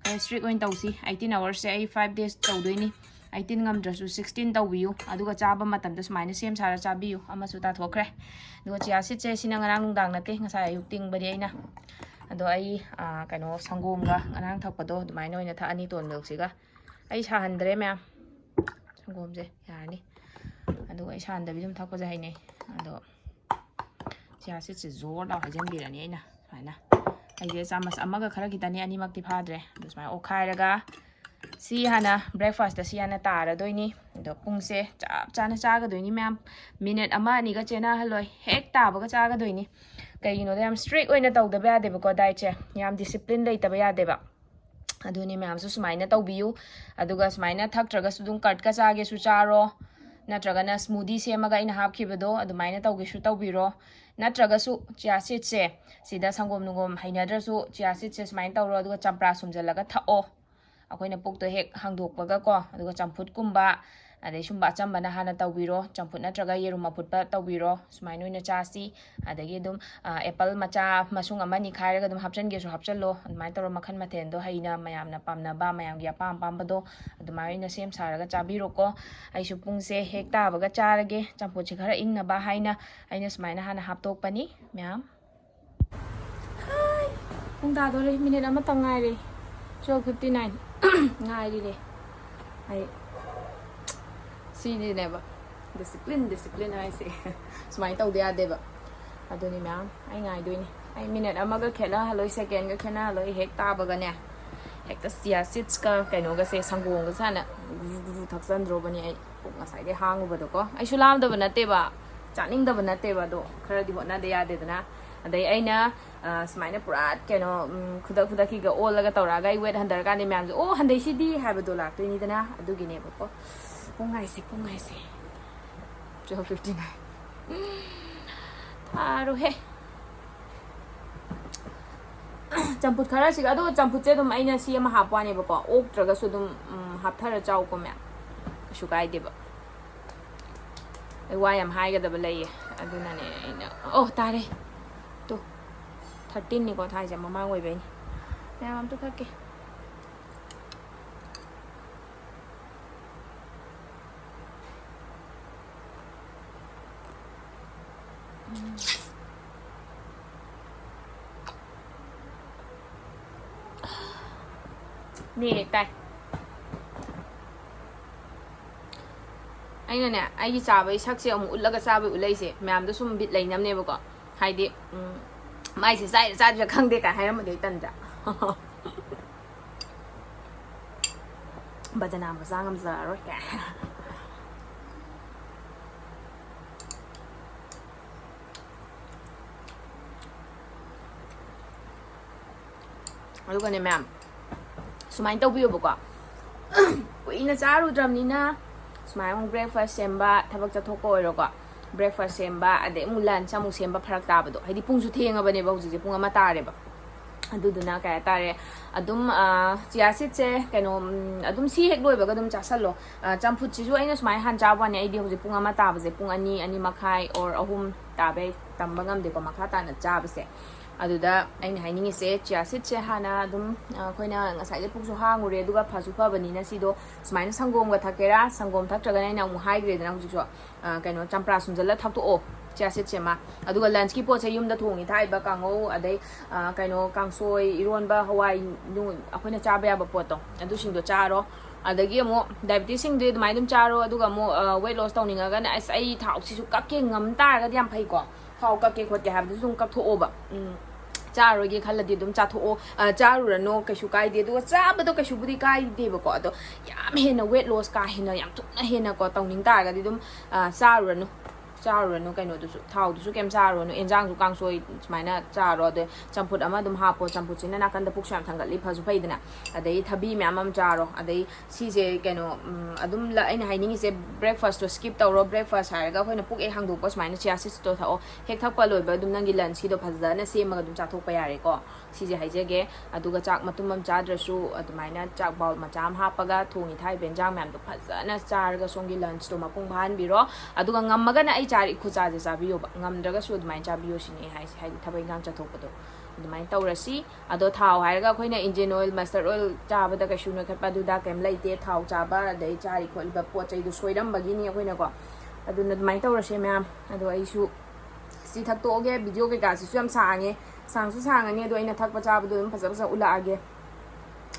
ꯈꯔ strict ꯑꯣꯏꯅ ꯇꯧꯁꯤ꯫ Eighteen hoursꯁꯦ ꯑꯩ five days ꯇꯧꯗꯣꯏꯅꯤ꯫ Eighteen ꯉꯝꯗ꯭ꯔꯁꯨ sixteen ꯇꯧꯕꯤꯌꯨ, ꯑꯗꯨꯒ ꯆꯥꯕ ꯃꯇꯝꯗ ꯁꯨꯃꯥꯏꯅ ꯁꯦꯝ ꯁꯥꯔ ꯆꯥꯕꯤꯌꯨ꯫ ꯑꯃꯁꯨ ꯇꯥꯊꯣꯛꯈ꯭ꯔꯦ꯫ ꯑꯗꯨꯒ chia seedꯁꯦ, ꯁꯤꯅ ꯉꯔꯥꯡ ꯅꯨꯡꯗꯥꯡ ꯅꯠꯇꯦ, ꯉꯁꯥꯏ ꯑꯌꯨꯛ ꯇꯤꯡꯕꯅꯤ ꯑꯩꯅ꯫ ꯑꯗꯣ ꯑꯩ, ꯑꯥ, ꯀꯩꯅꯣ, ꯁꯪꯒꯣꯝꯒ ꯉꯔꯥꯡ ꯊꯛꯄꯗꯣ ꯑꯗꯨꯃꯥꯏꯅ ꯑꯣꯏꯅ ꯊꯛꯑꯅꯤ, tone milkꯁꯤꯒ꯫ ꯑꯩ ꯁꯥꯍꯟꯗ꯭ꯔꯦ ꯃꯌꯥꯝ, ꯁꯪꯒꯣꯝꯁꯦ ꯌꯥꯔꯅꯤ꯫ ꯑꯗꯨꯒ ꯑꯩ ꯁꯥꯍꯟꯗꯕꯤ ꯑꯗꯨꯝ ꯊꯛꯄꯁꯦ ꯍꯩꯅꯩ꯫ ꯑꯗꯣ chia seedꯁꯦ ꯖꯣꯔ ꯂꯥꯎ ꯍꯩꯖꯤꯟꯕꯤꯔꯅꯤ ꯑꯩꯅ ꯁꯨꯃꯥꯏꯅ꯫ ꯑꯩꯁꯦ ꯆꯥꯃꯁ ꯑꯃꯒ ꯈꯔ ꯈꯤꯇꯅꯤ, ꯑꯅꯤꯃꯛꯇꯤ ꯐꯥꯗ꯭ꯔꯦ꯫ ꯑꯗꯨ ꯁꯨꯃꯥꯏꯅ ꯑꯣꯠꯈꯥꯏꯔꯒ ꯁꯤ ꯍꯥꯟꯅ breakfastꯇ ꯁꯤ ꯍꯥꯟꯅ ꯇꯥꯔꯗꯣꯏꯅꯤ꯫ ꯑꯗꯣ ꯄꯨꯡꯁꯦ ꯆꯞ ꯆꯥꯅ ꯆꯥꯒꯗꯣꯏꯅꯤ ꯃꯌꯥꯝ, ꯃꯤꯅꯤꯠ ꯑꯃ ꯑꯅꯤꯒ ꯆꯦꯟꯅꯍꯜꯂꯣꯏ, ꯍꯦꯛ ꯇꯥꯕꯒ ꯆꯥꯒꯗꯣꯏꯅꯤ꯫ ꯀꯩꯒꯤꯅꯣꯗ ꯌꯥꯝ strict ꯑꯣꯏꯅ ꯇꯧꯗꯕ ꯌꯥꯗꯦꯕꯀꯣ dietꯁꯦ, ꯌꯥꯝ discipline ꯂꯩꯇꯕ ꯌꯥꯗꯦꯕ꯫ ꯑꯗꯨꯅꯤ ꯃꯌꯥꯝꯁꯨ ꯁꯨꯃꯥꯏꯅ ꯇꯧꯕꯤꯌꯨ꯫ ꯑꯗꯨꯒ ꯁꯨꯃꯥꯏꯅ ꯊꯛꯇ꯭ꯔꯒꯁꯨ ꯑꯗꯨꯝ cutꯀ ꯆꯥꯒꯦꯁꯨ ꯆꯥꯔꯣ꯫ ꯅꯠꯇ꯭ꯔꯒꯅ smoothie ꯁꯦꯝꯃꯒ ꯑꯩꯅ ꯍꯥꯞꯈꯤꯕꯗꯣ ꯑꯗꯨꯃꯥꯏꯅ ꯇꯧꯒꯦꯁꯨ ꯇꯧꯕꯤꯔꯣ꯫ ꯅꯠꯇ꯭ꯔꯒꯁꯨ chia seedꯁꯦ, ꯁꯤꯗ ꯁꯪꯒꯣꯝ ꯅꯨꯡꯒꯣꯝ ꯍꯩꯅꯗ꯭ꯔꯁꯨ chia seedꯁꯦ ꯁꯨꯃꯥꯏꯅ ꯇꯧꯔꯣ, ꯑꯗꯨꯒ ꯆꯝꯄ꯭ꯔꯥ ꯁꯨꯝꯖꯜꯂꯒ ꯊꯛꯑꯣ꯫ ꯑꯩꯈꯣꯏꯅ ꯄꯨꯛꯇꯣ ꯍꯦꯛ ꯍꯥꯡꯗꯣꯛꯄꯒꯀꯣ, ꯑꯗꯨꯒ ꯆꯝꯐꯨꯠꯀꯨꯝꯕ, ꯑꯗꯩ ꯁꯨꯝꯕ ꯑꯆꯝꯕꯅ ꯍꯥꯟꯅ ꯇꯧꯕꯤꯔꯣ꯫ ꯆꯝꯐꯨꯠ ꯅꯠꯇ꯭ꯔꯒ ꯌꯦꯔꯨꯝ ꯑꯐꯨꯠꯄ ꯇꯧꯕꯤꯔꯣ꯫ ꯁꯨꯃꯥꯏꯅ ꯑꯣꯏꯅ ꯆꯥꯁꯤ꯫ ꯑꯗꯒꯤ ꯑꯗꯨꯝ, ꯑ, apple ꯃꯆꯥ ꯃꯁꯨꯡ ꯑꯃ ꯑꯅꯤ ꯈꯥꯏꯔꯒ ꯑꯗꯨꯝ ꯍꯥꯞꯆꯤꯟꯒꯦꯁꯨ ꯍꯥꯞꯆꯤꯜꯂꯣ꯫ ꯑꯗꯨꯃꯥꯏꯅ ꯇꯧꯔ ꯃꯈꯜ ꯃꯊꯦꯜꯗꯣ ꯍꯩꯅ ꯃꯌꯥꯝꯅ ꯄꯥꯝꯅꯕ, ꯃꯌꯥꯝꯒꯤ ꯑꯄꯥꯝ ꯑꯄꯥꯝꯕꯗꯣ ꯑꯗꯨꯃꯥꯏꯅ ꯑꯣꯏꯅ ꯁꯦꯝ ꯁꯥꯔꯒ ꯆꯥꯕꯤꯔꯣꯀꯣ꯫ ꯑꯩꯁꯨ ꯄꯨꯡꯁꯦ ꯍꯦꯛ ꯇꯥꯕꯒ ꯆꯥꯔꯒꯦ꯫ ꯆꯝꯐꯨꯠꯁꯦ ꯈꯔ ꯏꯪꯅꯕ ꯍꯥꯏꯅ ꯑꯩꯅ ꯁꯨꯃꯥꯏꯅ ꯍꯥꯟꯅ ꯍꯥꯞꯇꯣꯛꯄꯅꯤ ꯃꯌꯥꯝ꯫ ꯍꯥꯏ! ꯄꯨꯡ ꯇꯥꯗꯣꯔꯦ, ꯃꯤꯅꯤꯠ ꯑꯃꯇꯪ ꯉꯥꯏꯔꯦ꯫ Twelve fifty nine ꯉꯥꯏꯔꯤꯅꯦ꯫ ꯑꯩ ꯁꯤꯅꯤꯅꯦꯕ discipline, discipline ꯍꯥꯏꯁꯦ꯫ ꯁꯨꯃꯥꯏꯅ ꯇꯧꯗ ꯌꯥꯗꯦꯕ꯫ ꯑꯗꯨꯅꯤ ꯃꯌꯥꯝ, ꯑꯩ ꯉꯥꯏꯗꯣꯏꯅꯤ꯫ ꯑꯩ ꯃꯤꯅꯤꯠ ꯑꯃꯒ ꯈꯦꯠꯅꯍꯜꯂꯣꯏ, ꯁꯦꯀꯦꯟꯒ ꯈꯦꯠꯅꯍꯜꯂꯣꯏ꯫ ꯍꯦꯛ ꯇꯥꯕꯒꯅꯦ, ꯍꯦꯛꯇ chia seedsꯀ ꯀꯩꯅꯣꯒꯁꯦ, ꯁꯪꯒꯣꯝꯒꯁꯦ ꯍꯥꯟꯅ ꯒꯨ ꯒꯨ ꯒꯨ ꯊꯛꯆꯟꯗ꯭ꯔꯣꯕꯅꯤ ꯑꯩ꯫ ꯄꯨꯛ ꯉꯁꯥꯏꯗꯩ ꯍꯥꯡꯉꯨꯕꯗꯣꯀꯣ꯫ ꯑꯩꯁꯨ ꯂꯥꯝꯗꯕ ꯅꯠꯇꯦꯕ, ꯆꯥꯅꯤꯡꯗꯕ ꯅꯠꯇꯦꯕ, ꯑꯗꯣ ꯈꯔꯗꯤ ꯍꯣꯠꯅꯗ ꯌꯥꯗꯦꯗꯅ꯫ ꯑꯗꯩ ꯑꯩꯅ, ꯑ, ꯁꯨꯃꯥꯏꯅ ꯄꯨꯔꯥ ꯀꯩꯅꯣ, ꯎꯝ, ꯈꯨꯗꯛ ꯈꯨꯗꯛꯀꯤꯒ ꯑꯣꯜꯂꯒ ꯇꯧꯔꯛꯑꯒ ꯑꯩ weight ꯍꯟꯊꯔꯀꯥꯟꯗ ꯃꯌꯥꯝꯁꯦ, "ꯑꯣ, ꯍꯟꯊꯩꯁꯤꯗꯤ" ꯍꯥꯏꯕꯗꯣ ꯂꯥꯛꯇꯣꯏꯅꯤꯗꯅ꯫ ꯑꯗꯨꯒꯤꯅꯦꯕꯀꯣ꯫ ꯄꯨꯡ ꯉꯥꯏꯁꯦ, ꯄꯨꯡ ꯉꯥꯏꯁꯦ꯫ Twelve fifty nine꯫ ꯊꯥꯔꯣꯍꯦ꯫ ꯆꯝꯐꯨꯠ ꯈꯔꯁꯤꯒ, ꯑꯗꯣ ꯆꯝꯐꯨꯠꯁꯦ ꯑꯗꯨꯝ ꯑꯩꯅ ꯁꯤ ꯑꯃ ꯍꯥꯞꯄ ꯋꯥꯅꯦꯕꯀꯣ, ꯑꯣꯛꯇ꯭ꯔꯒꯁꯨ ꯑꯗꯨꯝ, ꯎꯝ, ꯍꯥꯞꯊꯔ ꯆꯥꯎꯀꯣ ꯃꯌꯥꯝ, ꯀꯩꯁꯨ ꯀꯥꯏꯗꯦꯕ꯫ ꯑꯩ ꯋꯥ ꯌꯥꯝ ꯍꯥꯏꯒꯗꯕ ꯂꯩꯌꯦ, ꯑꯗꯨꯅꯅꯦ ꯑꯩꯅ, ꯑꯣ, ꯇꯥꯔꯦ꯫ ꯇꯨ, thirteenꯅꯤꯀꯣ ꯊꯥꯏꯁꯦ, ꯃꯃꯥꯡ ꯑꯣꯏꯕꯩꯅꯤ꯫ ꯃꯌꯥꯝ ꯑꯝꯇ ꯊꯛꯀꯦ꯫ ꯅꯦ ꯇꯥꯏ꯫ ꯑꯩꯅꯅꯦ, ꯑꯩꯒꯤ ꯆꯥꯕꯒꯤ ꯁꯛꯁꯦ ꯑꯃꯨꯛ ꯎꯠꯂꯒ ꯆꯥꯕꯩ ꯎꯠꯂꯛꯏꯁꯦ, ꯃꯌꯥꯝꯗꯣ ꯁꯨꯝ ꯕꯤꯠ ꯂꯩꯅꯕꯅꯦꯕꯀꯣ꯫ ꯍꯥꯏꯗꯤ, ꯎꯝ, ꯃꯥꯏꯁꯦ ꯆꯥꯏꯔ ꯆꯥꯗ꯭ꯔꯤꯔꯥ ꯈꯪꯗꯦ ꯀꯥꯏ ꯍꯥꯏꯔꯝꯃꯗꯤ ꯑꯩ ꯇꯟꯗ꯭ꯔꯥ? ꯕꯗꯅꯥꯝꯒ ꯆꯥ ꯉꯝꯖꯔꯔꯣꯏ ꯀꯥꯏ꯫ ꯑꯗꯨꯒꯅꯦ ꯃꯌꯥꯝ, ꯁꯨꯃꯥꯏꯅ ꯇꯧꯕꯤꯌꯣꯕꯀꯣ꯫ ꯀꯨꯏꯅ ꯆꯥꯔꯨꯗ꯭ꯔꯕꯅꯤꯅ ꯁꯨꯃꯥꯏꯅ ꯑꯃꯨꯛ breakfast ꯁꯦꯝꯕ, ꯊꯕꯛ ꯆꯠꯊꯣꯛꯄ ꯑꯣꯏꯔꯣꯀꯣ, breakfast ꯁꯦꯝꯕ, ꯑꯗꯩ ꯑꯃꯨꯛ lunch ꯑꯃꯨꯛ ꯁꯦꯝꯕ ꯐꯔꯛ ꯇꯥꯕꯗꯣ, ꯍꯥꯏꯗꯤ ꯄꯨꯡꯁꯨ ꯊꯦꯡꯉꯕꯅꯦꯕ, ꯍꯧꯖꯤꯛꯁꯦ ꯄꯨꯡ ꯑꯃ ꯇꯥꯔꯦꯕ꯫ ꯑꯗꯨꯗꯨꯅ ꯀꯩ ꯍꯥꯏꯇꯥꯔꯦ, ꯑꯗꯨꯝ ꯆꯤꯌꯥ ꯁꯤꯠꯁꯦ ꯀꯩꯅꯣ, ꯎꯝ, ꯑꯗꯨꯝ ꯁꯤ ꯍꯦꯛ ꯂꯣꯏꯕꯒ ꯑꯗꯨꯝ ꯆꯥꯁꯜꯂꯣ꯫ ꯑ, ꯆꯝꯐꯨꯠꯁꯤꯁꯨ ꯑꯩꯅ ꯁꯨꯃꯥꯏꯅ ꯍꯥꯟꯅ ꯆꯥꯕ ꯋꯥꯅꯤ, ꯑꯩꯗꯤ ꯍꯧꯖꯤꯛ ꯄꯨꯡ ꯑꯃ ꯇꯥꯕꯁꯦ, ꯄꯨꯡ ꯑꯅꯤ, ꯑꯅꯤ ꯃꯈꯥꯏ or ꯑꯍꯨꯝ ꯇꯥꯕ ꯌꯥꯏ, ꯇꯝꯕ ꯉꯝꯗꯦꯀꯣ ꯃꯈꯥ ꯇꯥꯅ ꯆꯥꯕꯁꯦ꯫ ꯑꯗꯨꯗ ꯑꯩꯅ ꯍꯥꯏꯅꯤꯡꯉꯤꯁꯦ, ꯆꯤꯌꯥ ꯁꯤꯠꯁꯦ ꯍꯥꯟꯅ ꯑꯗꯨꯝ, ꯑ, ꯑꯩꯈꯣꯏꯅ ꯉꯁꯥꯏꯗꯩ ꯄꯨꯛꯁꯨ ꯍꯥꯡꯉꯨꯔꯦ, ꯑꯗꯨꯒ ꯐꯁꯨ ꯐꯕꯅꯤꯅ ꯁꯤꯗꯣ ꯁꯨꯃꯥꯏꯅ ꯁꯪꯒꯣꯝꯒ ꯊꯛꯀꯦꯔꯥ, ꯁꯪꯒꯣꯝ ꯊꯛꯇ꯭ꯔꯒꯅ ꯑꯩꯅ ꯑꯃꯨꯛ ꯍꯥꯏꯈ꯭ꯔꯦꯗꯅ ꯍꯧꯖꯤꯛꯁꯨ, ꯑ, ꯀꯩꯅꯣ, ꯆꯝꯄ꯭ꯔꯥ ꯁꯨꯝꯖꯜꯂ ꯊꯛꯇꯣꯛꯑꯣ ꯆꯤꯌꯥ ꯁꯤꯠꯁꯦ ꯃꯥ꯫ ꯑꯗꯨꯒ lunchꯀꯤ ꯄꯣꯠꯁꯦ ꯌꯨꯝꯗ ꯊꯣꯡꯉꯤ ꯊꯥꯛꯏꯕ ꯀꯥꯡꯉꯧ, ꯑꯗꯩ, ꯑ, ꯀꯩꯅꯣ, ꯀꯥꯡꯁꯣꯏ, ꯏꯔꯣꯟꯕ, ꯍꯋꯥꯏ, ꯅꯨ-, ꯑꯩꯈꯣꯏꯅ ꯆꯥꯕ ꯌꯥꯕ ꯄꯣꯠꯇꯣ, ꯑꯗꯨꯁꯤꯡꯗꯣ ꯆꯥꯔꯣ꯫ ꯑꯗꯒꯤ ꯑꯃꯨꯛ diabetesꯁꯤꯡꯗꯤ ꯑꯗꯨꯃꯥꯏꯅ ꯑꯗꯨꯝ ꯆꯥꯔꯣ꯫ ꯑꯗꯨꯒ ꯑꯃꯨꯛ, ꯑ, weight loss ꯇꯧꯅꯤꯡꯉꯒꯅ, ꯑꯁ, ꯑꯩ ꯊꯥꯎꯁꯤꯁꯨ ꯀꯛꯀꯦ, ꯉꯝ ꯇꯥꯔꯒꯗꯤ ꯌꯥꯝ ꯐꯩꯀꯣ꯫ ꯊꯥꯎ ꯀꯛꯀꯦ ꯈꯣꯠꯀꯦ ꯍꯥꯏꯕꯗꯨꯁꯨ ꯑꯗꯨꯝ ꯀꯛꯊꯣꯛꯑꯣꯕ꯫ ꯎꯝ, ꯆꯥꯔꯣꯏꯒꯦ ꯈꯜꯂꯗꯤ ꯑꯗꯨꯝ ꯆꯥꯊꯣꯛꯑꯣ, ꯑ, ꯆꯥꯔꯨꯔꯅꯨ, ꯀꯩꯁꯨ ꯀꯥꯏꯗꯦ꯫ ꯑꯗꯨꯒ ꯆꯥꯕꯗꯣ ꯀꯩꯁꯨꯕꯨꯗꯤ ꯀꯥꯏꯗꯦꯕꯀꯣ, ꯑꯗꯣ ꯌꯥꯝ ꯍꯦꯟꯅ weight loss ꯀꯥ ꯍꯦꯟꯅ ꯌꯥꯝ ꯊꯨꯅ ꯍꯦꯟꯅꯀꯣ ꯇꯧꯅꯤꯡ ꯇꯥꯔꯒꯗꯤ ꯑꯗꯨꯝ, ꯑ, ꯆꯥꯔꯨꯔꯅꯨ꯫ ꯆꯥꯔꯨꯔꯅꯨ ꯀꯩꯅꯣꯗꯨꯁꯨ, ꯊꯥꯎꯗꯨꯁꯨ ꯀꯩꯝ ꯆꯥꯔꯨꯔꯅꯨ, ꯑꯦꯟꯖꯥꯡꯁꯨ ꯀꯥꯡꯁꯣꯏ ꯁꯨꯃꯥꯏꯅ ꯆꯥꯔꯣ꯫ ꯑꯗꯩ ꯆꯝꯐꯨꯠ ꯑꯃ ꯑꯗꯨꯝ ꯍꯥꯞꯄꯣ, ꯆꯝꯐꯨꯠꯁꯤꯅ ꯅꯥꯀꯟꯗ ꯄꯨꯛꯁꯨ ꯌꯥꯝ ꯊꯥꯡꯒꯠꯂꯤ, ꯐꯁꯨ ꯐꯩꯗꯅ꯫ ꯑꯗꯩ ꯊꯕꯤ ꯃꯌꯥꯝ ꯑꯃ ꯆꯥꯔꯣ꯫ ꯑꯗꯩ ꯁꯤꯁꯦ ꯀꯩꯅꯣ, ꯎꯝ, ꯑꯗꯨꯝ ꯂ-, ꯑꯩꯅ ꯍꯥꯏꯅꯤꯡꯉꯤꯁꯦ, breakfastꯇꯣ skip ꯇꯧꯔꯣ꯫ Breakfast ꯍꯥꯏꯔꯒ ꯑꯩꯈꯣꯏꯅ ꯄꯨꯛ ꯍꯦꯛ ꯍꯥꯡꯗꯣꯛꯄ ꯁꯨꯃꯥꯏꯅ chia seedsꯇꯣ ꯊꯛꯑꯣ꯫ ꯍꯦꯛ ꯊꯛꯄ ꯂꯣꯏꯕ ꯑꯗꯨꯝ ꯅꯪꯒꯤ lunchꯀꯤꯗꯣ ꯐꯖꯅ ꯁꯦꯝꯃꯒ ꯑꯗꯨꯝ ꯆꯥꯊꯣꯛꯄ ꯌꯥꯔꯦꯀꯣ꯫ ꯁꯤꯁꯦ ꯍꯥꯏꯖꯒꯦ꯫ ꯑꯗꯨꯒ ꯆꯥꯛ ꯃꯇꯨꯝ ꯑꯃ ꯆꯥꯗ꯭ꯔꯁꯨ ꯑꯗꯨꯃꯥꯏꯅ ꯆꯥꯛ bowl ꯃꯆꯥ ꯑꯃ ꯍꯥꯞꯄꯒ ꯊꯣꯡꯉꯤ ꯊꯥꯛꯏꯕ ꯏꯟꯖꯥꯡ ꯃꯌꯥꯝꯗꯣ ꯐꯖꯅ ꯆꯥꯔꯒ ꯁꯣꯝꯒꯤ lunchꯇꯣ ꯃꯄꯨꯡ ꯐꯥꯍꯟꯕꯤꯔꯣ꯫ ꯑꯗꯨꯒ ꯉꯝꯃꯒꯅ ꯑꯩ ꯆꯥꯔꯤ ꯈꯨꯆꯥꯁꯦ ꯆꯥꯕꯤꯌꯣꯕ, ꯉꯝꯗ꯭ꯔꯒꯁꯨ ꯑꯗꯨꯃꯥꯏꯅ ꯆꯥꯕꯤꯌꯣ ꯁꯤꯅꯤ ꯑꯩ ꯍꯥꯏꯁꯦ, ꯍꯥꯏꯗꯤ ꯊꯕꯛ ꯏꯟꯈꯥꯡ ꯆꯠꯊꯣꯛꯄꯗꯣ ꯑꯗꯨꯃꯥꯏꯅ ꯇꯧꯔꯁꯤ꯫ ꯑꯗꯣ ꯊꯥꯎ ꯍꯥꯏꯔꯒ ꯑꯩꯈꯣꯏꯅ engine oil, mustard oil ꯆꯥꯕꯗ ꯀꯩꯁꯨ ꯅꯣꯏꯈꯠꯄ ꯑꯗꯨꯗ ꯀꯩꯝ ꯂꯩꯇꯦ꯫ ꯊꯥꯎ ꯆꯥꯕ ꯑꯗꯩ ꯆꯥꯔꯤ ꯈꯣꯠꯂꯤꯕ ꯄꯣꯠ ꯆꯩꯗꯣ ꯁꯣꯏꯔꯝꯕꯒꯤꯅꯤ ꯑꯩꯈꯣꯏꯅꯀꯣ꯫ ꯑꯗꯨꯅ ꯑꯗꯨꯃꯥꯏꯅ ꯇꯧꯔꯁꯦ ꯃꯌꯥꯝ꯫ ꯑꯗꯣ ꯑꯩꯁꯨ ꯁꯤ ꯊꯛꯇꯣꯛꯑꯒꯦ꯫ Video ꯀꯩꯀꯥꯁꯤꯁꯨ ꯌꯥꯝ ꯁꯥꯡꯉꯦ, ꯁꯥꯡꯁꯨ ꯁꯥꯡꯉꯅꯤ꯫ ꯑꯗꯣ ꯑꯩꯅ ꯊꯛꯄ ꯆꯥꯕꯗꯣ ꯑꯗꯨꯝ ꯐꯖ ꯐꯖ ꯎꯠꯂꯛꯑꯒꯦ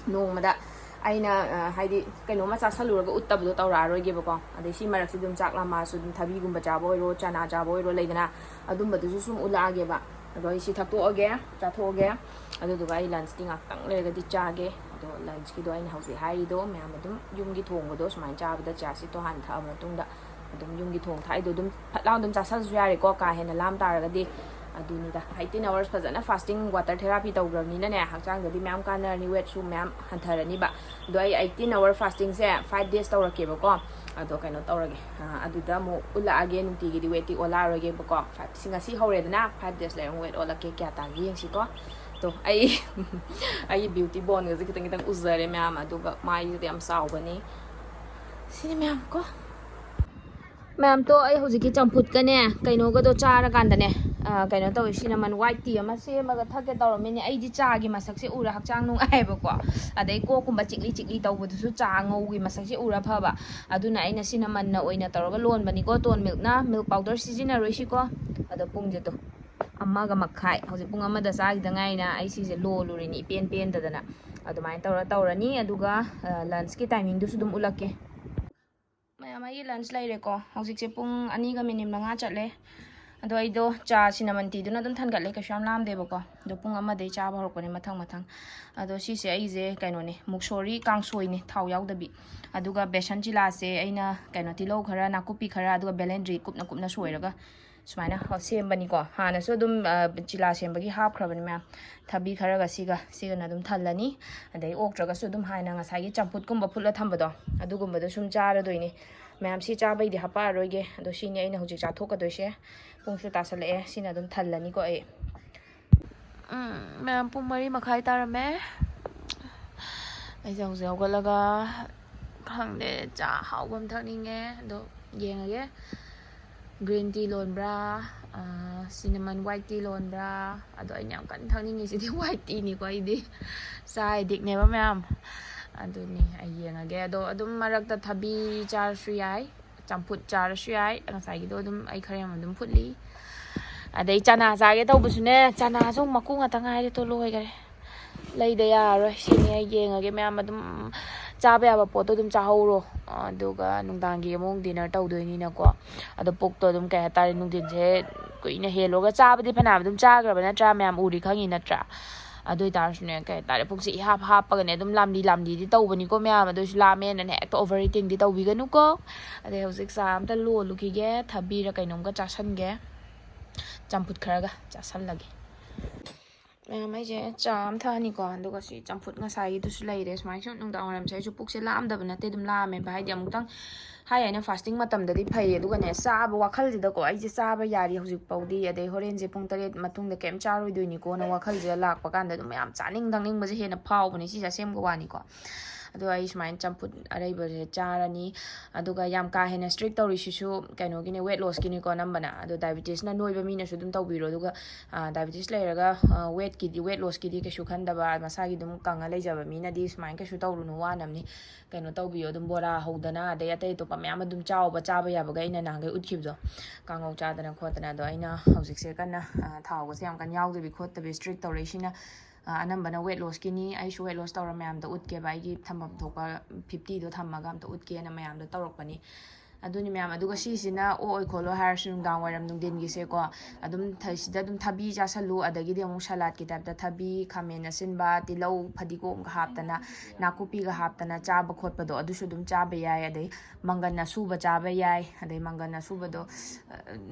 ꯅꯣꯡꯃꯗ꯫ ꯑꯩꯅ, ꯑ, ꯍꯥꯏꯗꯤ ꯀꯩꯅꯣꯝꯃ ꯆꯥꯁꯜꯂꯨꯔꯒ ꯎꯠꯇꯕꯗꯣ ꯇꯧꯔꯛꯑꯔꯣꯏꯒꯦꯕꯀꯣ꯫ ꯑꯗꯩ ꯁꯤ ꯃꯔꯛꯁꯤꯗ ꯑꯗꯨꯝ ꯆꯥꯛ ꯂꯥꯝꯃꯛꯑꯁꯨ ꯑꯗꯨꯝ ꯊꯕꯤꯒꯨꯝꯕ ꯆꯥꯕ ꯑꯣꯏꯔꯣ, ꯆꯅꯥ ꯆꯥꯕ ꯑꯣꯏꯔꯣ, ꯂꯩꯗꯅ, ꯑꯗꯨꯝꯕꯗꯨꯁꯨ ꯁꯨꯝ ꯎꯠꯂꯛꯑꯒꯦꯕ꯫ ꯑꯗꯣ ꯑꯩ ꯁꯤ ꯊꯛꯇꯣꯛꯑꯒꯦ, ꯆꯥꯊꯣꯛꯑꯒꯦ꯫ ꯑꯗꯨꯗꯨꯒ ꯑꯩ lunchꯇꯤ ꯉꯥꯛꯇꯪ ꯂꯩꯔꯒꯗꯤ ꯆꯥꯒꯦ꯫ ꯑꯗꯣ lunchꯀꯤꯗꯣ ꯑꯩꯅ ꯍꯧꯖꯤꯛ ꯍꯥꯏꯔꯤꯗꯣ ꯃꯌꯥꯝ ꯑꯗꯨꯝ ꯌꯨꯝꯒꯤ ꯊꯣꯡꯕꯗꯣ ꯁꯨꯃꯥꯏꯅ ꯆꯥꯕꯗ chia seedꯇꯣ ꯍꯥꯟꯅ ꯊꯛꯑ ꯃꯇꯨꯡꯗ ꯑꯗꯨꯝ ꯌꯨꯝꯒꯤ ꯊꯣꯡ ꯊꯥꯛꯏꯗꯣ ꯑꯗꯨꯝ ꯐꯠ ꯂꯥꯎꯅ ꯑꯗꯨꯝ ꯆꯥꯁꯜꯂꯁꯨ ꯌꯥꯔꯦꯀꯣ, ꯀꯥ ꯍꯦꯟꯅ ꯂꯥꯝ ꯇꯥꯔꯒꯗꯤ꯫ ꯑꯗꯨꯅꯤꯗ, eighteen hours ꯐꯖꯅ fasting water therapy ꯇꯧꯈ꯭ꯔꯕꯅꯤꯅꯅꯦ, ꯍꯛꯆꯥꯡꯗꯗꯤ ꯃꯌꯥꯝ ꯀꯥꯟꯅꯔꯅꯤ, ꯋꯦꯠꯁꯨ ꯃꯌꯥꯝ ꯍꯟꯊꯔꯅꯤꯕ꯫ ꯑꯗꯣ ꯑꯩ eighteen hour fasting ꯁꯦ five days ꯇꯧꯔꯛꯀꯦꯕꯀꯣ꯫ ꯑꯗꯣ ꯀꯩꯅꯣ ꯇꯧꯔꯒꯦ, ꯑꯗꯨꯗ ꯑꯃꯨꯛ ꯎꯠꯂꯛꯑꯒꯦ, ꯅꯨꯡꯇꯤꯒꯤꯗꯤ ꯋꯦꯠꯇꯤ ꯑꯣꯜꯂꯛꯑꯔꯣꯏꯒꯦꯕꯀꯣ꯫ ꯐꯥꯏꯚ ꯉꯁꯤ ꯍꯧꯔꯦꯗꯅ, five days ꯂꯩꯔ ꯑꯃꯨꯛ ꯋꯦꯠ ꯑꯣꯜꯂꯛꯀꯦ, ꯀꯌꯥ ꯇꯥꯒꯦ ꯌꯦꯡꯁꯤꯀꯣ꯫ ꯇꯣ ꯑꯩ ꯑꯩꯒꯤ ꯕ꯭ꯌꯨꯇꯤ ꯕꯣꯟꯒꯁꯦ ꯈꯤꯇꯪ ꯈꯤꯇꯪ ꯎꯖꯔꯦ ꯃꯌꯥꯝ, ꯑꯗꯨꯒ ꯃꯥꯏꯁꯤꯗꯤ ꯌꯥꯝ ꯆꯥꯎꯕꯅꯤ꯫ ꯁꯤꯅꯤ ꯃꯌꯥꯝ ꯀꯣ꯫ ꯃꯌꯥꯝꯗꯣ ꯑꯩ ꯍꯧꯖꯤꯛꯀꯤ ꯆꯝꯐꯨꯠꯀꯅꯦ ꯀꯩꯅꯣꯒꯗꯣ ꯆꯥꯔꯀꯥꯟꯗꯅꯦ, ꯀꯩꯅꯣ ꯇꯧꯋꯦ, cinnamon white tea ꯑꯃ ꯁꯦꯝꯃꯒ ꯊꯛꯀꯦ ꯇꯧꯔꯝꯃꯤꯅꯦ꯫ ꯑꯩꯗꯤ ꯆꯥꯒꯤ ꯃꯁꯛꯁꯦ ꯎꯔ ꯍꯛꯆꯥꯡ ꯅꯨꯡꯉꯥꯏꯌꯦꯕꯀꯣ꯫ ꯑꯗꯩ ꯀꯣꯛꯀꯨꯝꯕ ꯆꯤꯛꯂꯤ ꯆꯤꯛꯂꯤ ꯇꯧꯕꯗꯨꯁꯨ ꯆꯥ ꯉꯧꯒꯤ ꯃꯁꯛꯁꯦ ꯎꯔ ꯐꯕ꯫ ꯑꯗꯨꯅ ꯑꯩꯅ cinnamonꯅ ꯑꯣꯏꯅ ꯇꯧꯔꯒ ꯂꯣꯟꯕꯅꯤꯀꯣ, ꯇꯣꯟ ꯃꯤꯜꯛꯅ꯫ ꯃꯤꯜꯛ ꯄꯥꯎꯗꯔ ꯁꯤꯖꯤꯟꯅꯔꯣꯏꯁꯤꯀꯣ꯫ ꯑꯗꯣ ꯄꯨꯡꯁꯦ ꯇꯣ ꯑꯃꯒ ꯃꯈꯥꯏ, ꯍꯧꯖꯤꯛ ꯄꯨꯡ ꯑꯃꯗ ꯆꯥꯈꯤꯗ ꯉꯥꯏꯅ ꯑꯩ ꯁꯤꯁꯦ ꯂꯣꯜꯂꯨꯔꯤꯅꯤ ꯏꯄꯦꯟ ꯄꯦꯟꯗꯗꯅ꯫ ꯑꯗꯨꯃꯥꯏꯅ ꯇꯧꯔ ꯇꯧꯔꯅꯤ꯫ ꯑꯗꯨꯒ lunchꯀꯤ timingꯗꯨꯁꯨ ꯑꯗꯨꯝ ꯎꯠꯂꯛꯀꯦ꯫ ꯃꯌꯥꯝ, ꯑꯩꯒꯤ lunch ꯂꯩꯔꯦꯀꯣ꯫ ꯍꯧꯖꯤꯛꯁꯦ ꯄꯨꯡ ꯑꯅꯤꯒ minute ꯃꯉꯥ ꯆꯠꯂꯦ꯫ ꯑꯗꯣ ꯑꯩꯗꯣ ꯆꯥ cinnamon teaꯗꯨꯅ ꯑꯗꯨꯝ ꯊꯟꯒꯠꯂꯦ, ꯀꯩꯁꯨ ꯌꯥꯝ ꯂꯥꯝꯗꯦꯕꯀꯣ꯫ ꯑꯗꯣ ꯄꯨꯡ ꯑꯃꯗꯩ ꯆꯥꯕ ꯍꯧꯔꯛꯄꯅꯦ ꯃꯊꯪ ꯃꯊꯪ꯫ ꯑꯗꯣ ꯁꯤꯁꯦ ꯑꯩꯁꯦ ꯀꯩꯅꯣꯅꯦ, ꯃꯨꯛꯁꯣꯔꯤ ꯀꯥꯡꯁꯣꯏꯅꯦ, ꯊꯥꯎ ꯌꯥꯎꯗꯕꯤ꯫ ꯑꯗꯨꯒ ꯕꯦꯁꯟ ꯆꯤꯂꯥꯁꯦ ꯑꯩꯅ ꯀꯩꯅꯣ, ꯇꯤꯜꯍꯧ ꯈꯔ, ꯅꯥꯀꯨꯞꯄꯤ ꯈꯔ, ꯑꯗꯨꯒ ꯕꯦꯂꯦꯟꯗ꯭ꯔꯤ ꯀꯨꯞꯅ ꯀꯨꯞꯅ ꯁꯣꯏꯔꯒ ꯁꯨꯃꯥꯏꯅ ꯁꯦꯝꯕꯅꯤꯀꯣ꯫ ꯍꯥꯟꯅꯁꯨ ꯑꯗꯨꯝ ꯆꯤꯂꯥ ꯁꯦꯝꯕꯒꯤ ꯍꯥꯞꯈ꯭ꯔꯕꯅꯤ ꯃꯌꯥꯝ꯫ ꯊꯕꯤ ꯈꯔꯒ ꯁꯤꯒ ꯁꯤꯒꯅ ꯑꯗꯨꯝ ꯊꯜꯂꯅꯤ꯫ ꯑꯗꯩ ꯑꯣꯛꯇ꯭ꯔꯒꯁꯨ ꯑꯗꯨꯝ ꯍꯥꯟꯅ ꯉꯁꯥꯏꯒꯤ ꯆꯝꯐꯨꯠꯀꯨꯝꯕ ꯐꯨꯠꯂ ꯊꯝꯕꯗꯣ, ꯑꯗꯨꯒꯨꯝꯕꯗꯣ ꯁꯨꯝ ꯆꯥꯔꯗꯣꯏꯅꯤ꯫ ꯃꯌꯥꯝ ꯁꯤ ꯆꯥꯕꯩꯗꯤ ꯍꯥꯄꯛꯑꯔꯣꯏꯒꯦ꯫ ꯑꯗꯣ ꯁꯤꯅꯤ ꯑꯩꯅ ꯍꯧꯖꯤꯛ ꯆꯥꯊꯣꯛꯀꯗꯣꯏꯁꯦ꯫ ꯄꯨꯡꯁꯨ ꯇꯥꯁꯜꯂꯛꯑꯦ꯫ ꯁꯤꯅ ꯑꯗꯨꯝ ꯊꯜꯂꯅꯤꯀꯣ ꯑꯩ꯫ ꯎꯝ, ꯃꯌꯥꯝ, ꯄꯨꯡ ꯃꯔꯤ ꯃꯈꯥꯏ ꯇꯥꯔꯝꯃꯦ꯫ ꯑꯩꯁꯦ ꯍꯧꯖꯤꯛ ꯍꯧꯒꯠꯂꯒ, ꯈꯪꯗꯦ, ꯆꯥ ꯍꯥꯎꯕ ꯑꯃ ꯊꯛꯅꯤꯡꯉꯦ꯫ ꯑꯗꯣ ꯌꯦꯡꯉꯒꯦ꯫ Green tea ꯂꯣꯟꯕ꯭ꯔꯥ, cinnamon white tea ꯂꯣꯟꯕ꯭ꯔꯥ? ꯑꯗꯣ ꯑꯩꯅ ꯌꯥꯝ ꯀꯟꯅ ꯊꯛꯅꯤꯡꯉꯤꯁꯤꯗꯤ white teaꯅꯤꯀꯣ꯫ ꯑꯩꯗꯤ ꯆꯥ addictꯅꯦꯕ ꯃꯌꯥꯝ꯫ ꯑꯗꯨꯅꯤ ꯑꯩ ꯌꯦꯡꯉꯒꯦ꯫ ꯑꯗꯣ ꯑꯗꯨꯝ ꯃꯔꯛꯇ ꯊꯕꯤ ꯆꯥꯔꯁꯨ ꯌꯥꯏ, ꯆꯝꯐꯨꯠ ꯆꯥꯔꯁꯨ ꯌꯥꯏ꯫ ꯉꯁꯥꯏꯒꯤꯗꯣ ꯑꯗꯨꯝ ꯑꯩ ꯈꯔ ꯌꯥꯝ ꯑꯗꯨꯝ ꯐꯨꯠꯂꯤ꯫ ꯑꯗꯩ ꯆꯅꯥ ꯆꯥꯒꯦ ꯇꯧꯕꯁꯨꯅꯦ, ꯆꯅꯥꯁꯨ ꯑꯃꯨꯛ ꯃꯀꯨ ꯉꯥꯛꯇ ꯉꯥꯏꯔꯦ, ꯇꯣ ꯂꯣꯏꯈꯔꯦ꯫ ꯂꯩꯗ ꯌꯥꯔꯔꯣꯏ꯫ ꯁꯤꯅꯤ ꯑꯩ ꯌꯦꯡꯉꯒꯦ꯫ ꯃꯌꯥꯝ ꯑꯗꯨꯝ ꯆꯥꯕ ꯌꯥꯕ ꯄꯣꯠꯇꯣ ꯑꯗꯨꯝ ꯆꯥꯍꯧꯔꯣ꯫ ꯑꯗꯨꯒ ꯅꯨꯡꯗꯥꯡꯒꯤ ꯑꯃꯨꯛ dinner ꯇꯧꯗꯣꯏꯅꯤꯅꯀꯣ꯫ ꯑꯗꯣ ꯄꯨꯛꯇꯣ ꯑꯗꯨꯝ, ꯀꯩ ꯍꯥꯏꯇꯥꯔꯦ, ꯅꯨꯡꯊꯤꯟꯁꯦ ꯀꯨꯏꯅ ꯍꯦꯜꯂꯒ ꯆꯥꯕꯗꯤ ꯐꯅꯌꯥꯝ ꯑꯗꯨꯝ ꯆꯥꯈ꯭ꯔꯕ ꯅꯠꯇ꯭ꯔꯥ? ꯃꯌꯥꯝ ꯎꯔꯤ ꯈꯪꯉꯤ ꯅꯠꯇ꯭ꯔꯥ? ꯑꯗꯨ ꯑꯣꯏꯇꯥꯔꯁꯨꯅꯦ, ꯀꯩ ꯍꯥꯏꯇꯥꯔꯦ, ꯄꯨꯛꯁꯦ ꯏꯍꯥꯞ ꯍꯥꯞꯄꯒꯅꯦ ꯑꯗꯨꯝ ꯂꯥꯝꯂꯤ ꯂꯥꯝꯂꯤꯗꯤ ꯇꯧꯕꯅꯤꯀꯣ ꯃꯌꯥꯝ꯫ ꯑꯗꯨ ꯑꯣꯏꯁꯨ ꯂꯥꯝꯃꯦꯅꯅꯦ ꯍꯦꯛꯇ over eatingꯗꯤ ꯇꯧꯕꯤꯒꯅꯨꯀꯣ꯫ ꯑꯗꯩ ꯍꯧꯖꯤꯛ ꯆꯥ ꯑꯝꯇ ꯂꯣꯜꯂꯨꯈꯤꯒꯦ, ꯊꯕꯤꯔ ꯀꯩꯅꯣꯝꯒ ꯆꯥꯁꯟꯒꯦ꯫ ꯆꯝꯐꯨꯠ ꯈꯔꯒ ꯆꯥꯁꯜꯂꯒꯦ꯫ ꯃꯌꯥꯝ, ꯑꯩꯁꯦ ꯆꯥ ꯑꯃ ꯊꯛꯑꯅꯤꯀꯣ, ꯑꯗꯨꯒ ꯁꯤ ꯆꯝꯐꯨꯠ ꯉꯁꯥꯏꯒꯤꯗꯨꯁꯨ ꯂꯩꯔꯦ꯫ ꯁꯨꯃꯥꯏꯅ ꯁꯨꯝ ꯅꯨꯡꯗꯥꯡ ꯋꯥꯏꯔꯝꯁꯦ ꯑꯩꯁꯨ ꯄꯨꯛꯁꯦ ꯂꯥꯝꯗꯕ ꯅꯠꯇꯦ, ꯑꯗꯨꯝ ꯂꯥꯝꯃꯦꯕ꯫ ꯍꯥꯏꯗꯤ ꯑꯃꯨꯛꯇꯪ ꯍꯥꯏ ꯍꯥꯏꯅ ꯐꯥꯁꯇꯤꯡ ꯃꯇꯝꯗꯗꯤ ꯐꯩ, ꯑꯗꯨꯒꯅꯦ, ꯆꯥꯕ ꯋꯥꯈꯜꯁꯤꯗꯀꯣ, ꯑꯩꯁꯦ ꯆꯥꯕ ꯌꯥꯔꯤ ꯍꯧꯖꯤꯛ ꯐꯥꯎꯗꯤ, ꯑꯗꯩ ꯍꯣꯔꯦꯟꯁꯦ ꯄꯨꯡ ꯇꯔꯦꯠ ꯃꯇꯨꯡꯗ ꯀꯩꯝ ꯆꯥꯔꯣꯏꯗꯣꯏꯅꯤꯀꯣꯅ ꯋꯥꯈꯜꯁꯤꯗ ꯂꯥꯛꯄ ꯀꯥꯟꯗ ꯑꯗꯨꯝ ꯃꯌꯥꯝ ꯆꯥꯅꯤꯡ ꯊꯛꯅꯤꯡꯕꯁꯦ ꯍꯦꯟꯅ ꯐꯥꯎꯕꯅꯦ, ꯁꯤꯁꯦ ꯑꯁꯦꯡꯕ ꯋꯥꯅꯤꯀꯣ꯫ ꯑꯗꯣ ꯑꯩ ꯁꯨꯃꯥꯏꯅ ꯆꯝꯐꯨꯠ ꯑꯔꯩꯕꯁꯦ ꯆꯥꯔꯅꯤ꯫ ꯑꯗꯨꯒ ꯌꯥꯝ ꯀꯥ ꯍꯦꯟꯅ ꯏꯁꯇ꯭ꯔꯤꯛ ꯇꯧꯔꯤꯁꯤꯁꯨ ꯀꯩꯅꯣꯒꯤꯅꯦ, ꯋꯦꯠ ꯂꯣꯁꯀꯤꯅꯤꯀꯣ ꯑꯅꯝꯕꯅ꯫ ꯑꯗꯣ ꯗꯥꯏꯕꯤꯇꯤꯁꯅ ꯅꯣꯏꯕ ꯃꯤꯅꯁꯨ ꯑꯗꯨꯝ ꯇꯧꯕꯤꯔꯣ꯫ ꯑꯗꯨꯒ ꯗꯥꯏꯕꯤꯇꯤꯁ ꯂꯩꯔꯒ ꯋꯦꯠꯀꯤꯗꯤ, ꯋꯦꯠ ꯂꯣꯁꯀꯤꯗꯤ ꯀꯩꯁꯨ ꯈꯟꯗꯕ, ꯃꯁꯥꯒꯤ ꯑꯗꯨꯝ ꯀꯪꯉ ꯂꯩꯖꯕ ꯃꯤꯅꯗꯤ ꯁꯨꯃꯥꯏꯅ ꯀꯩꯁꯨ ꯇꯧꯔꯨꯅꯨ, ꯋꯥꯅꯕꯅꯤ꯫ ꯀꯩꯅꯣ ꯇꯧꯕꯤꯌꯣ, ꯑꯗꯨꯝ ꯕꯣꯔꯥ ꯍꯧꯗꯅ ꯑꯗꯩ ꯑꯇꯩ ꯑꯇꯣꯞꯄ ꯃꯌꯥꯝ ꯑꯗꯨꯝ ꯆꯥꯎꯕ, ꯆꯥꯕ ꯌꯥꯕꯒ ꯑꯩꯅ ꯅꯍꯥꯟꯈꯩ ꯎꯠꯈꯤꯕꯗꯣ, ꯀꯥꯡꯉꯧ ꯆꯥꯗꯅ ꯈꯣꯠꯇꯅ꯫ ꯑꯗꯣ ꯑꯩꯅ ꯍꯧꯖꯤꯛꯁꯦ ꯀꯟꯅ, ꯑ, ꯊꯥꯎꯒꯁꯦ ꯌꯥꯝ ꯀꯟꯅ ꯌꯥꯎꯗꯕꯤ ꯈꯣꯠꯇꯕꯤ ꯏꯁꯇ꯭ꯔꯤꯛ ꯇꯧꯔꯛꯏꯁꯤꯅ, ꯑ, ꯑꯅꯝꯕꯅ ꯋꯦꯠ ꯂꯣꯁꯀꯤꯅꯤ꯫ ꯑꯩꯁꯨ ꯋꯦꯠ ꯂꯣꯁ ꯇꯧꯔ ꯃꯌꯥꯝꯗ ꯎꯠꯀꯦꯕ, ꯑꯩꯒꯤ ꯊꯝꯐꯝ ꯊꯣꯛꯄ ꯐꯤꯐꯇꯤꯗꯣ ꯊꯝꯃꯒ ꯑꯝꯇ ꯎꯠꯀꯦꯅ ꯃꯌꯥꯝꯗ ꯇꯧꯔꯛꯄꯅꯤ꯫ ꯑꯗꯨꯅꯤ ꯃꯌꯥꯝ꯫ ꯑꯗꯨꯒ ꯁꯤꯁꯤꯅ ꯑꯣꯛꯑꯣꯏ ꯈꯣꯠꯂꯣꯏ ꯍꯥꯏꯔꯁꯨ ꯅꯨꯡꯗꯥꯡ ꯋꯥꯏꯔꯝ ꯅꯨꯡꯊꯤꯟꯒꯤꯁꯦꯀꯣ, ꯑꯗꯨꯝ ꯊ-, ꯁꯤꯗ ꯑꯗꯨꯝ ꯊꯕꯤ ꯆꯥꯁꯜꯂꯨ, ꯑꯗꯒꯤꯗꯤ ꯑꯃꯨꯛ ꯁꯂꯥꯠꯀꯤ ꯇꯥꯏꯞꯇ ꯊꯕꯤ, ꯈꯥꯃꯦꯟ ꯑꯁꯤꯟꯕ, ꯇꯤꯜꯍꯧ, ꯐꯗꯤꯒꯣꯝꯒ ꯍꯥꯞꯇꯅ, ꯅꯥꯀꯨꯞꯄꯤꯒ ꯍꯥꯞꯇꯅ ꯆꯥꯕ ꯈꯣꯠꯄꯗꯣ, ꯑꯗꯨꯁꯨ ꯑꯗꯨꯝ ꯆꯥꯕ ꯌꯥꯏ꯫ ꯑꯗꯩ ꯃꯪꯒꯟ ꯑꯁꯨꯕ ꯆꯥꯕ ꯌꯥꯏ꯫ ꯑꯗꯩ ꯃꯪꯒꯟ ꯑꯁꯨꯕꯗꯣ, ꯑ,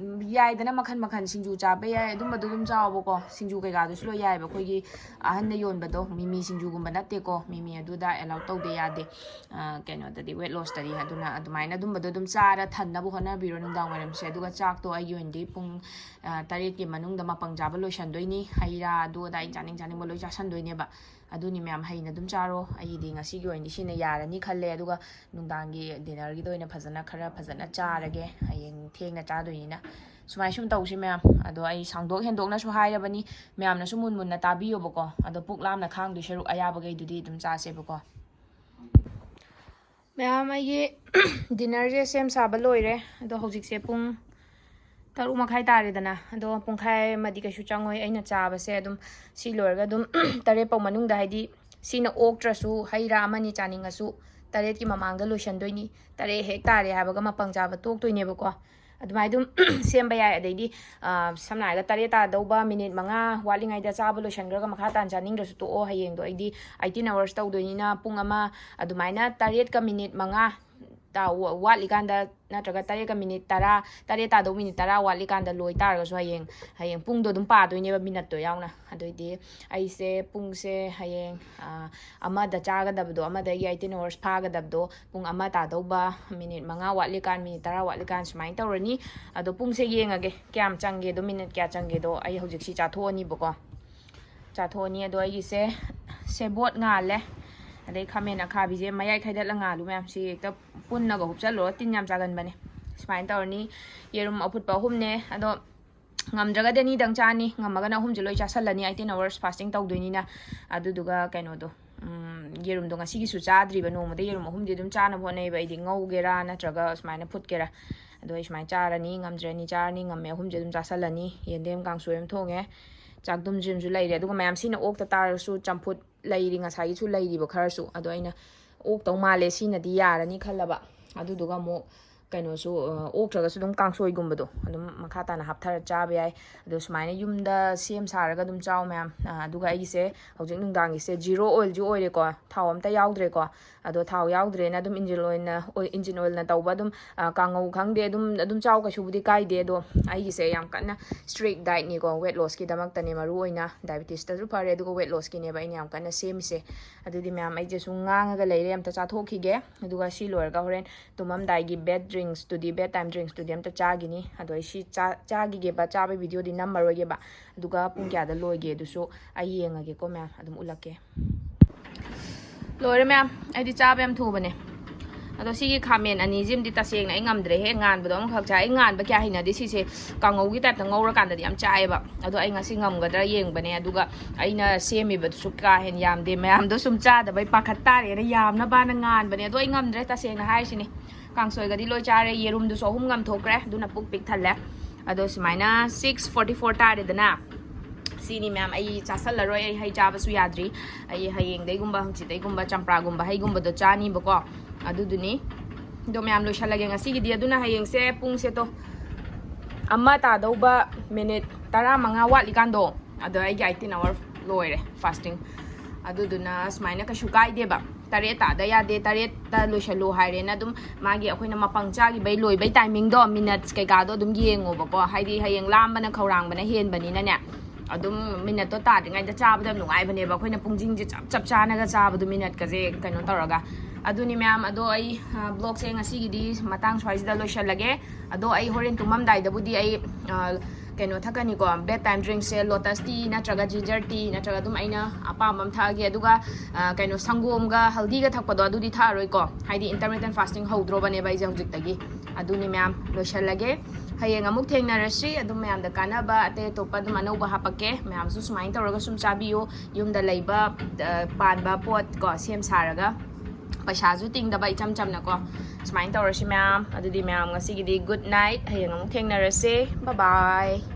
ꯌꯥꯏꯗꯅ, ꯃꯈꯟ ꯃꯈꯟ ꯁꯤꯡꯖꯨ ꯆꯥꯕ ꯌꯥꯏ, ꯑꯗꯨꯝꯕꯗꯣ ꯑꯗꯨꯝ ꯆꯥꯎꯕꯀꯣ꯫ ꯁꯤꯡꯖꯨ ꯀꯩꯀꯥꯗꯨꯁꯨ ꯂꯣꯏ ꯌꯥꯏꯑꯕ꯫ ꯑꯩꯈꯣꯏꯒꯤ ꯑꯍꯟꯅ ꯌꯣꯟꯕꯗꯣ, ꯃꯤꯃꯤ ꯁꯤꯡꯖꯨꯒꯨꯝꯕ ꯅꯠꯇꯦꯀꯣ, ꯃꯤꯃꯤ ꯑꯗꯨꯗ ꯑꯦꯂꯥꯎ ꯇꯧꯗꯦ, ꯌꯥꯗꯦ, ꯑ, ꯀꯩꯅꯣꯗꯗꯤ, ꯋꯦꯠ ꯂꯣꯁꯇꯗꯤ꯫ ꯑꯗꯨꯅ ꯑꯗꯨꯃꯥꯏꯅ ꯑꯗꯨꯝꯕꯗꯣ ꯑꯗꯨꯝ ꯆꯥꯔ ꯊꯟꯅꯕ ꯍꯣꯠꯅꯕꯤꯔꯣ ꯅꯨꯡꯗꯥꯡ ꯋꯥꯏꯔꯝꯁꯦ꯫ ꯑꯗꯨꯒ ꯆꯥꯛꯇꯣ ꯑꯩꯒꯤ ꯑꯣꯏꯅꯗꯤ ꯄꯨꯡ, ꯑ, ꯇꯔꯦꯠꯀꯤ ꯃꯅꯨꯡꯗ ꯃꯄꯪ ꯆꯥꯕ ꯂꯣꯏꯁꯟꯗꯣꯏꯅꯤ꯫ ꯍꯩ ꯔꯥ ꯑꯗꯨ ꯑꯗꯥ ꯑꯩ ꯆꯥꯅꯤꯡ ꯆꯥꯅꯤꯡꯕ ꯂꯣꯏ ꯆꯥꯁꯟꯗꯣꯏꯅꯦꯕ꯫ ꯑꯗꯨꯅꯤ ꯃꯌꯥꯝ, ꯍꯩꯅ ꯑꯗꯨꯝ ꯆꯥꯔꯣ꯫ ꯑꯩꯒꯤꯗꯤ ꯉꯁꯤꯒꯤ ꯑꯣꯏꯅꯗꯤ ꯁꯤꯅ ꯌꯥꯔꯅꯤ ꯈꯜꯂꯦ꯫ ꯑꯗꯨꯒ ꯅꯨꯡꯗꯥꯡꯒꯤ ꯗꯤꯅꯔꯒꯤꯗ ꯑꯣꯏꯅ ꯐꯖꯅ, ꯈꯔ ꯐꯖꯅ ꯆꯥꯔꯒꯦ, ꯍꯌꯦꯡ ꯊꯦꯡꯅ ꯆꯥꯗꯣꯏꯅꯤꯅ꯫ ꯁꯨꯃꯥꯏ ꯁꯨꯝ ꯇꯧꯁꯤ ꯃꯌꯥꯝ꯫ ꯑꯗꯣ ꯑꯩ ꯁꯥꯡꯗꯣꯛ ꯍꯦꯟꯗꯣꯛꯅꯁꯨ ꯍꯥꯏꯔꯕꯅꯤ, ꯃꯌꯥꯝꯅꯁꯨ ꯃꯨꯟ ꯃꯨꯟꯅ ꯇꯥꯕꯤꯌꯣꯕꯀꯣ꯫ ꯑꯗꯣ ꯄꯨꯛ ꯂꯥꯝꯅ ꯈꯥꯡꯗꯣꯏ ꯁꯔꯨꯛ ꯑꯌꯥꯕꯈꯩꯗꯨꯗꯤ ꯑꯗꯨꯝ ꯆꯥꯁꯦꯕꯀꯣ꯫ ꯃꯌꯥꯝ, ꯑꯩꯒꯤ ꯗꯤꯅꯔꯁꯦ ꯁꯦꯝ ꯁꯥꯕ ꯂꯣꯏꯔꯦ꯫ ꯑꯗꯣ ꯍꯧꯖꯤꯛꯁꯦ ꯄꯨꯡ ꯇꯔꯨꯛ ꯃꯈꯥꯏ ꯇꯥꯔꯦꯗꯅ꯫ ꯑꯗꯣ ꯄꯨꯡꯈꯥꯏ ꯑꯃꯗꯤ ꯀꯩꯁꯨ ꯆꯪꯉꯣꯏ꯫ ꯑꯩꯅ ꯆꯥꯕꯁꯦ ꯑꯗꯨꯝ ꯁꯤ ꯂꯣꯏꯔꯒ ꯑꯗꯨꯝ ꯇꯔꯦꯠ ꯐꯥꯎ ꯃꯅꯨꯡꯗ, ꯍꯥꯏꯗꯤ ꯁꯤꯅ ꯑꯣꯛꯇ꯭ꯔꯁꯨ, ꯍꯩ ꯔꯥ ꯑꯃꯅꯤ ꯆꯥꯅꯤꯡꯉꯁꯨ, ꯇꯔꯦꯠꯀꯤ ꯃꯃꯥꯡꯗ ꯂꯣꯏꯁꯟꯗꯣꯏꯅꯤ꯫ ꯇꯔꯦꯠ ꯍꯦꯛ ꯇꯥꯔꯦ ꯍꯥꯏꯕꯒ ꯃꯄꯪ ꯆꯥꯕ ꯇꯣꯛꯇꯣꯏꯅꯦꯕꯀꯣ꯫ ꯑꯗꯨꯃꯥꯏꯅ ꯑꯗꯨꯝ ꯁꯦꯝꯕ ꯌꯥꯏ꯫ ꯑꯗꯩꯗꯤ, ꯑ, ꯁꯝꯅ ꯍꯥꯏꯔꯒ ꯇꯔꯦꯠ ꯇꯥꯗꯧꯕ ꯃꯤꯅꯤꯠ ꯃꯉꯥ ꯋꯥꯠꯂꯤꯉꯩꯗ ꯆꯥꯕ ꯂꯣꯏꯁꯟꯈ꯭ꯔꯒ ꯃꯈꯥ ꯇꯥꯅ ꯆꯥꯅꯤꯡꯗ꯭ꯔꯁꯨ ꯇꯣꯛꯑꯣ꯫ ꯍꯌꯦꯡꯗꯣ ꯑꯩꯗꯤ eighteen hours ꯇꯧꯗꯣꯏꯅꯤꯅ ꯄꯨꯡ ꯑꯃ ꯑꯗꯨꯃꯥꯏꯅ ꯇꯔꯦꯠꯀ ꯃꯤꯅꯤꯠ ꯃꯉꯥ ꯇꯥ-, ꯋꯥꯠꯂꯤꯀꯥꯟꯗ ꯅꯠꯇ꯭ꯔꯒ ꯇꯔꯦꯠꯀ ꯃꯤꯅꯤꯠ ꯇꯔꯥ, ꯇꯔꯦꯠ ꯇꯥꯗꯧ ꯃꯤꯅꯤꯠ ꯇꯔꯥ ꯋꯥꯠꯂꯤꯀꯥꯟꯗ ꯂꯣꯏ ꯇꯥꯔꯒꯁꯨ ꯍꯌꯦꯡ, ꯍꯌꯦꯡ ꯄꯨꯡꯗꯣ ꯑꯗꯨꯝ ꯄꯥꯗꯣꯏꯅꯦꯕ, ꯃꯤꯅꯠꯇꯣ ꯌꯥꯎꯅ꯫ ꯑꯗꯨꯑꯣꯏꯗꯤ ꯑꯩꯁꯦ ꯄꯨꯡꯁꯦ ꯍꯌꯦꯡ, ꯑ, ꯑꯃꯗ ꯆꯥꯒꯗꯕꯗꯣ, ꯑꯃꯗꯒꯤ eighteen hours ꯐꯥꯒꯗꯕꯗꯣ, ꯄꯨꯡ ꯑꯃ ꯇꯥꯗꯧꯕ ꯃꯤꯅꯤꯠ ꯃꯉꯥ ꯋꯥꯠꯂꯤꯀꯥꯟ, ꯃꯤꯅꯤꯠ ꯇꯔꯥ ꯋꯥꯠꯂꯤꯀꯥꯟ ꯁꯨꯃꯥꯏꯅ ꯇꯧꯔꯅꯤ꯫ ꯑꯗꯣ ꯄꯨꯡꯁꯦ ꯌꯦꯡꯉꯒꯦ ꯀꯌꯥꯝ ꯆꯪꯒꯦꯗꯣ, ꯃꯤꯅꯤꯠ ꯀꯌꯥ ꯆꯪꯒꯦꯗꯣ꯫ ꯑꯩ ꯍꯧꯖꯤꯛꯁꯤ ꯆꯥꯊꯣꯛꯑꯅꯤꯕꯀꯣ꯫ ꯆꯥꯊꯣꯛꯑꯅꯤ꯫ ꯑꯗꯣ ꯑꯩꯒꯤꯁꯦ ꯁꯦꯕꯣꯠ ꯉꯥꯜꯂꯦ, ꯑꯗꯩ ꯈꯥꯃꯦꯟ ꯑꯈꯥꯕꯤꯁꯦ ꯃꯌꯥꯏ ꯈꯥꯏꯗꯠꯂ ꯉꯥꯜꯂꯨ ꯃꯌꯥꯝꯁꯤ, ꯍꯦꯛꯇ ꯄꯨꯟꯅꯒ ꯍꯨꯞꯆꯜꯂꯨꯔ ꯇꯤꯟ ꯌꯥꯝ ꯆꯥꯒꯟꯕꯅꯦ꯫ ꯁꯨꯃꯥꯏꯅ ꯇꯧꯔꯅꯤ꯫ ꯌꯦꯔꯨꯝ ꯑꯐꯨꯠꯄ ꯑꯍꯨꯝꯅꯦ꯫ ꯑꯗꯣ ꯉꯝꯗ꯭ꯔꯒꯗꯤ ꯑꯅꯤꯗꯪ ꯆꯥꯅꯤ, ꯉꯝꯃꯒꯅ ꯑꯍꯨꯝꯁꯦ ꯂꯣꯏ ꯆꯥꯁꯜꯂꯅꯤ, eighteen hours fasting ꯇꯧꯗꯣꯏꯅꯤꯅ꯫ ꯑꯗꯨꯗꯨꯒ ꯀꯩꯅꯣꯗꯣ, ꯎꯝ, ꯌꯦꯔꯨꯝꯗꯣ ꯉꯁꯤꯒꯤꯁꯨ ꯆꯥꯗ꯭ꯔꯤꯕ꯫ ꯅꯣꯡꯃꯗ ꯌꯦꯔꯨꯝ ꯑꯍꯨꯝꯗꯤ ꯑꯗꯨꯝ ꯆꯥꯅꯕ ꯍꯣꯠꯅꯩꯕ ꯑꯩꯗꯤ, ꯉꯧꯒꯦꯔꯥ ꯅꯠꯇ꯭ꯔꯒ ꯁꯨꯃꯥꯏꯅ ꯐꯨꯠꯀꯦꯔꯥ꯫ ꯑꯗꯣ ꯑꯩ ꯁꯨꯃꯥꯏꯅ ꯆꯥꯔꯅꯤ, ꯉꯝꯗ꯭ꯔꯦ ꯑꯅꯤ ꯆꯥꯔꯅꯤ, ꯉꯝꯃꯦ ꯑꯍꯨꯝꯁꯦ ꯑꯗꯨꯝ ꯆꯥꯁꯜꯂꯅꯤ꯫ ꯌꯦꯟꯗꯦꯝ ꯀꯥꯡꯁꯣꯏ ꯑꯃ ꯊꯣꯡꯉꯦ, ꯆꯥꯛꯗꯨꯝꯁꯤꯝꯁꯨ ꯂꯩꯔꯦ꯫ ꯑꯗꯨꯒ ꯃꯌꯥꯝ ꯁꯤꯅ ꯑꯣꯛꯇ ꯇꯥꯔꯁꯨ ꯆꯝꯐꯨꯠ ꯂꯩꯔꯤ, ꯉꯁꯥꯏꯒꯤꯁꯨ ꯂꯩꯔꯤꯕ ꯈꯔꯁꯨ꯫ ꯑꯗꯣ ꯑꯩꯅ ꯑꯣꯛꯇꯧ ꯃꯥꯜꯂꯦ, ꯁꯤꯅꯗꯤ ꯌꯥꯔꯅꯤ ꯈꯜꯂꯕ꯫ ꯑꯗꯨꯗꯨꯒ ꯑꯃꯨꯛ ꯀꯩꯅꯣꯁꯨ, ꯑ, ꯑꯣꯛꯇ꯭ꯔꯒꯁꯨ ꯑꯗꯨꯝ ꯀꯥꯡꯁꯣꯏꯒꯨꯝꯕꯗꯣ ꯑꯗꯨꯝ ꯃꯈꯥ ꯇꯥꯅ ꯍꯥꯞꯊꯔ ꯆꯥꯕ ꯌꯥꯏ꯫ ꯑꯗꯣ ꯁꯨꯃꯥꯏꯅ ꯌꯨꯝꯗ ꯁꯦꯝ ꯁꯥꯔꯒ ꯑꯗꯨꯝ ꯆꯥꯎ ꯃꯌꯥꯝ꯫ ꯑ, ꯑꯗꯨꯒ ꯑꯩꯒꯤꯁꯦ ꯍꯧꯖꯤꯛ ꯅꯨꯡꯗꯥꯡꯒꯤꯁꯦ zero oilꯁꯨ ꯑꯣꯏꯔꯦꯀꯣ, ꯊꯥꯎ ꯑꯝꯇ ꯌꯥꯎꯗ꯭ꯔꯦꯀꯣ꯫ ꯑꯗꯣ ꯊꯥꯎ ꯌꯥꯎꯗ꯭ꯔꯦꯅ ꯑꯗꯨꯝ engine oilꯅ, ꯑꯣꯏ-, engine oilꯅ ꯇꯧꯕ ꯑꯗꯨꯝ, ꯑ, ꯀꯥꯡꯉꯧ ꯈꯪꯗꯦ, ꯑꯗꯨꯝ, ꯑꯗꯨꯝ ꯆꯥꯎ, ꯀꯩꯁꯨꯕꯨꯗꯤ ꯀꯥꯏꯗꯦ꯫ ꯑꯗꯣ ꯑꯩꯒꯤꯁꯦ ꯌꯥꯝ ꯀꯟꯅ strict dietꯅꯤꯀꯣ, weight lossꯀꯤꯗꯃꯛꯇꯅꯦ ꯃꯔꯨ ꯑꯣꯏꯅ, diabetesꯇꯁꯨ ꯐꯔꯦ, ꯑꯗꯨꯒ weight lossꯀꯤꯅꯦꯕ ꯑꯩꯅ ꯌꯥꯝ ꯀꯟꯅ ꯁꯦꯝꯃꯤꯁꯦ꯫ ꯑꯗꯨꯗꯤ ꯃꯌꯥꯝ, ꯑꯩꯁꯦ ꯁꯨꯝ ꯉꯥꯡꯉꯒ ꯂꯩꯔꯦ, ꯑꯝꯇ ꯆꯥꯊꯣꯛꯈꯤꯒꯦ꯫ ꯑꯗꯨꯒ ꯁꯤ ꯂꯣꯏꯔꯒ ꯍꯣꯔꯦꯟ ꯇꯨꯝꯃꯝꯗꯥꯏꯒꯤ bed drinksꯇꯨꯗꯤ, bed time drinksꯇꯨꯗꯤ ꯑꯝꯇ ꯆꯥꯈꯤꯅꯤ꯫ ꯑꯗꯣ ꯑꯩ ꯁꯤ ꯆꯥ-, ꯆꯥꯈꯤꯒꯦꯕ, ꯆꯥꯕꯒꯤ videoꯗꯤ ꯅꯝꯃꯔꯣꯏꯒꯦꯕ꯫ ꯑꯗꯨꯒ ꯄꯨꯡ ꯀꯌꯥꯗ ꯂꯣꯏꯒꯦ ꯑꯗꯨꯁꯨ ꯑꯩ ꯌꯦꯡꯉꯒꯦꯀꯣ ꯃꯌꯥꯝ, ꯑꯗꯨꯝ ꯎꯠꯂꯛꯀꯦ꯫ ꯂꯣꯏꯔꯦ ꯃꯌꯥꯝ, ꯑꯩꯗꯤ ꯆꯥꯕ ꯌꯥꯝ ꯊꯨꯕꯅꯦ꯫ ꯑꯗꯣ ꯁꯤꯒꯤ ꯈꯥꯃꯦꯟ ꯑꯅꯤꯁꯤꯃꯗꯤ ꯇꯁꯦꯡꯅ ꯑꯩ ꯉꯝꯗ꯭ꯔꯦꯍꯦ, ꯉꯥꯟꯕꯗꯣ ꯑꯃꯈꯛ ꯆꯥꯏ꯫ ꯑꯩ ꯉꯥꯟꯕ ꯀꯌꯥ ꯍꯩꯅꯗꯦ, ꯁꯤꯁꯦ ꯀꯥꯡꯉꯧꯒꯤ typeꯇ ꯉꯧꯔꯀꯥꯟꯗꯗꯤ ꯌꯥꯝ ꯆꯥꯏꯌꯦꯕ꯫ ꯑꯗꯣ ꯑꯩ ꯉꯁꯤ ꯉꯝꯒꯗ꯭ꯔꯥ ꯌꯦꯡꯕꯅꯦ, ꯑꯗꯨꯒ ꯑꯩꯅ ꯁꯦꯝꯃꯤꯕꯗꯨꯁꯨ ꯀꯥ ꯍꯦꯟꯅ ꯌꯥꯝꯗꯦ, ꯃꯌꯥꯝꯗꯣ ꯁꯨꯝ ꯆꯥꯗꯕꯩ ꯄꯥꯈꯠ ꯇꯥꯔꯦꯅ ꯌꯥꯝꯅꯕꯅ ꯉꯥꯟꯕꯅꯦ꯫ ꯑꯗꯣ ꯑꯩ ꯉꯝꯗ꯭ꯔꯦ, ꯇꯁꯦꯡꯅ ꯍꯥꯏꯔꯤꯁꯤꯅꯤ꯫ ꯀꯥꯡꯁꯣꯏꯒꯗꯤ ꯂꯣꯏ ꯆꯥꯔꯦ, ꯌꯦꯔꯨꯝꯗꯨꯁꯨ ꯑꯍꯨꯝ ꯉꯝꯊꯣꯛꯈ꯭ꯔꯦ, ꯑꯗꯨꯅ ꯄꯨꯛ ꯄꯤꯛ ꯊꯜꯂꯦ꯫ ꯑꯗꯣ ꯁꯨꯃꯥꯏꯅ six forty four ꯇꯥꯔꯦꯗꯅ, ꯁꯤꯅꯤ ꯃꯌꯥꯝ, ꯑꯩ ꯆꯥꯁꯜꯂꯔꯣꯏ, ꯑꯩ ꯍꯩ ꯆꯥꯕꯁꯨ ꯌꯥꯗ꯭ꯔꯤ꯫ ꯑꯩ ꯍꯌꯦꯡꯗꯩꯒꯨꯝꯕ ꯍꯪꯆꯤꯠꯇꯩꯒꯨꯝꯕ ꯆꯝꯄ꯭ꯔꯥꯒꯨꯝꯕ ꯍꯩꯒꯨꯝꯕꯗꯣ ꯆꯥꯅꯤꯕꯀꯣ, ꯑꯗꯨꯗꯨꯅꯤ꯫ ꯑꯗꯣ ꯃꯌꯥꯝ ꯂꯣꯏꯁꯜꯂꯒꯦ ꯉꯁꯤꯒꯤꯗꯤ꯫ ꯑꯗꯨꯅ ꯍꯌꯦꯡꯁꯦ ꯄꯨꯡꯁꯦ ꯇꯣ ꯑꯃ ꯇꯥꯗꯧꯕ ꯃꯤꯅꯤꯠ ꯇꯔꯥꯃꯉꯥ ꯋꯥꯠꯂꯤꯀꯥꯟꯗꯣ, ꯑꯗꯣ ꯑꯩꯒꯤ eighteen hour ꯂꯣꯏꯔꯦ fasting꯫ ꯑꯗꯨꯗꯨꯅ ꯁꯨꯃꯥꯏꯅ ꯀꯩꯁꯨ ꯀꯥꯏꯗꯦꯕ꯫ ꯇꯔꯦꯠ ꯇꯥꯗ ꯌꯥꯗꯦ, ꯇꯔꯦꯠꯇ ꯂꯣꯏꯁꯜꯂꯨ ꯍꯥꯏꯔꯦꯅ ꯑꯗꯨꯝ ꯃꯥꯒꯤ ꯑꯩꯈꯣꯏꯅ ꯃꯄꯪ ꯆꯥꯈꯤꯕꯩ ꯂꯣꯏꯕꯩ ꯇꯥꯏꯃꯤꯡꯗꯣ, ꯃꯤꯅꯠꯁ ꯀꯩꯀꯥꯗꯣ ꯑꯗꯨꯝ ꯌꯦꯡꯉꯣꯕꯀꯣ꯫ ꯍꯥꯏꯗꯤ ꯍꯌꯦꯡ ꯂꯥꯝꯕꯅ ꯈꯧꯔꯥꯡꯕꯅ ꯍꯦꯟꯕꯅꯤꯅꯅꯦ, ꯑꯗꯨꯝ ꯃꯤꯅꯠꯇꯣ ꯇꯥꯗ꯭ꯔꯤꯉꯩꯗ ꯆꯥꯕꯗ ꯌꯥꯝ ꯅꯨꯡꯉꯥꯏꯕꯅꯦꯕ, ꯑꯩꯈꯣꯏꯅ ꯄꯨꯡꯁꯤꯡꯁꯦ ꯆꯞ ꯆꯞ ꯆꯥꯅꯒ ꯆꯥꯕꯗꯣ, ꯃꯤꯅꯠꯀꯁꯦ ꯀꯩꯅꯣ ꯇꯧꯔꯒ꯫ ꯑꯗꯨꯅꯤ ꯃꯌꯥꯝ, ꯑꯗꯣ ꯑꯩ ꯕ꯭ꯂꯣꯒꯁꯦ ꯉꯁꯤꯒꯤꯗꯤ ꯃꯇꯥꯡ ꯁ꯭ꯋꯥꯏꯁꯤꯗ ꯂꯣꯏꯁꯜꯂꯒꯦ꯫ ꯑꯗꯣ ꯑꯩ ꯍꯣꯔꯦꯟ ꯇꯨꯝꯃꯝꯗꯥꯏꯗꯕꯨꯗꯤ ꯑꯩ ꯀꯩꯅꯣ ꯊꯛꯀꯅꯤꯀꯣ, ꯕꯦꯠ ꯇꯥꯏꯝ ꯗ꯭ꯔꯤꯡꯁꯦ ꯂꯣꯇꯁ ꯇꯤ ꯅꯠꯇ꯭ꯔꯒ ꯖꯤꯟꯖꯔ ꯇꯤ ꯅꯠꯇ꯭ꯔꯒ ꯑꯗꯨꯝ ꯑꯩꯅ ꯑꯄꯥꯝꯕ ꯑꯃ ꯊꯛꯑꯒꯦ꯫ ꯑꯗꯨꯒ ꯀꯩꯅꯣ, ꯁꯪꯒꯣꯝꯒ ꯍꯜꯗꯤꯒ ꯊꯛꯄꯗꯣ ꯑꯗꯨꯗꯤ ꯊꯛꯑꯔꯣꯏꯀꯣ, ꯍꯥꯏꯗꯤ ꯏꯟꯇꯔꯃꯤꯇꯦꯟ ꯐꯥꯁꯇꯤꯡ ꯍꯧꯗ꯭ꯔꯣꯕꯅꯦꯕ ꯑꯩꯁꯦ ꯍꯧꯖꯤꯛꯇꯒꯤ꯫ ꯑꯗꯨꯅꯤ ꯃꯌꯥꯝ, ꯂꯣꯏꯁꯜꯂꯒꯦ꯫ ꯍꯌꯦꯡ ꯑꯃꯨꯛ ꯊꯦꯡꯅꯔꯁꯤ꯫ ꯑꯗꯨꯝ ꯃꯌꯥꯝꯗ ꯀꯥꯟꯅꯕ ꯑꯇꯩ ꯑꯇꯣꯞꯄ ꯑꯗꯨꯝ ꯑꯅꯧꯕ ꯍꯥꯄꯛꯀꯦ꯫ ꯃꯌꯥꯝꯁꯨ ꯁꯨꯃꯥꯏꯅ ꯇꯧꯔꯒ ꯁꯨꯝ ꯆꯥꯕꯤꯌꯨ꯫ ꯌꯨꯝꯗ ꯂꯩꯕ ꯄꯥꯟꯕ ꯄꯣꯠ ꯀꯣ, ꯁꯦꯝ ꯁꯥꯔꯒ, ꯄꯩꯁꯥꯁꯨ ꯇꯤꯡꯗꯕ, ꯏꯆꯝ ꯆꯝꯅꯀꯣ꯫ ꯁꯨꯃꯥꯏꯅ ꯇꯧꯔꯁꯤ ꯃꯌꯥꯝ꯫ ꯑꯗꯨꯗꯤ ꯃꯌꯥꯝ, ꯉꯁꯤꯒꯤꯗꯤ ꯒꯨꯗ ꯅꯥꯏꯠ꯫ ꯍꯌꯦꯡ ꯑꯃꯨꯛ ꯊꯦꯡꯅꯔꯁꯦ꯫ ꯕꯥꯏ ꯕꯥꯏ꯫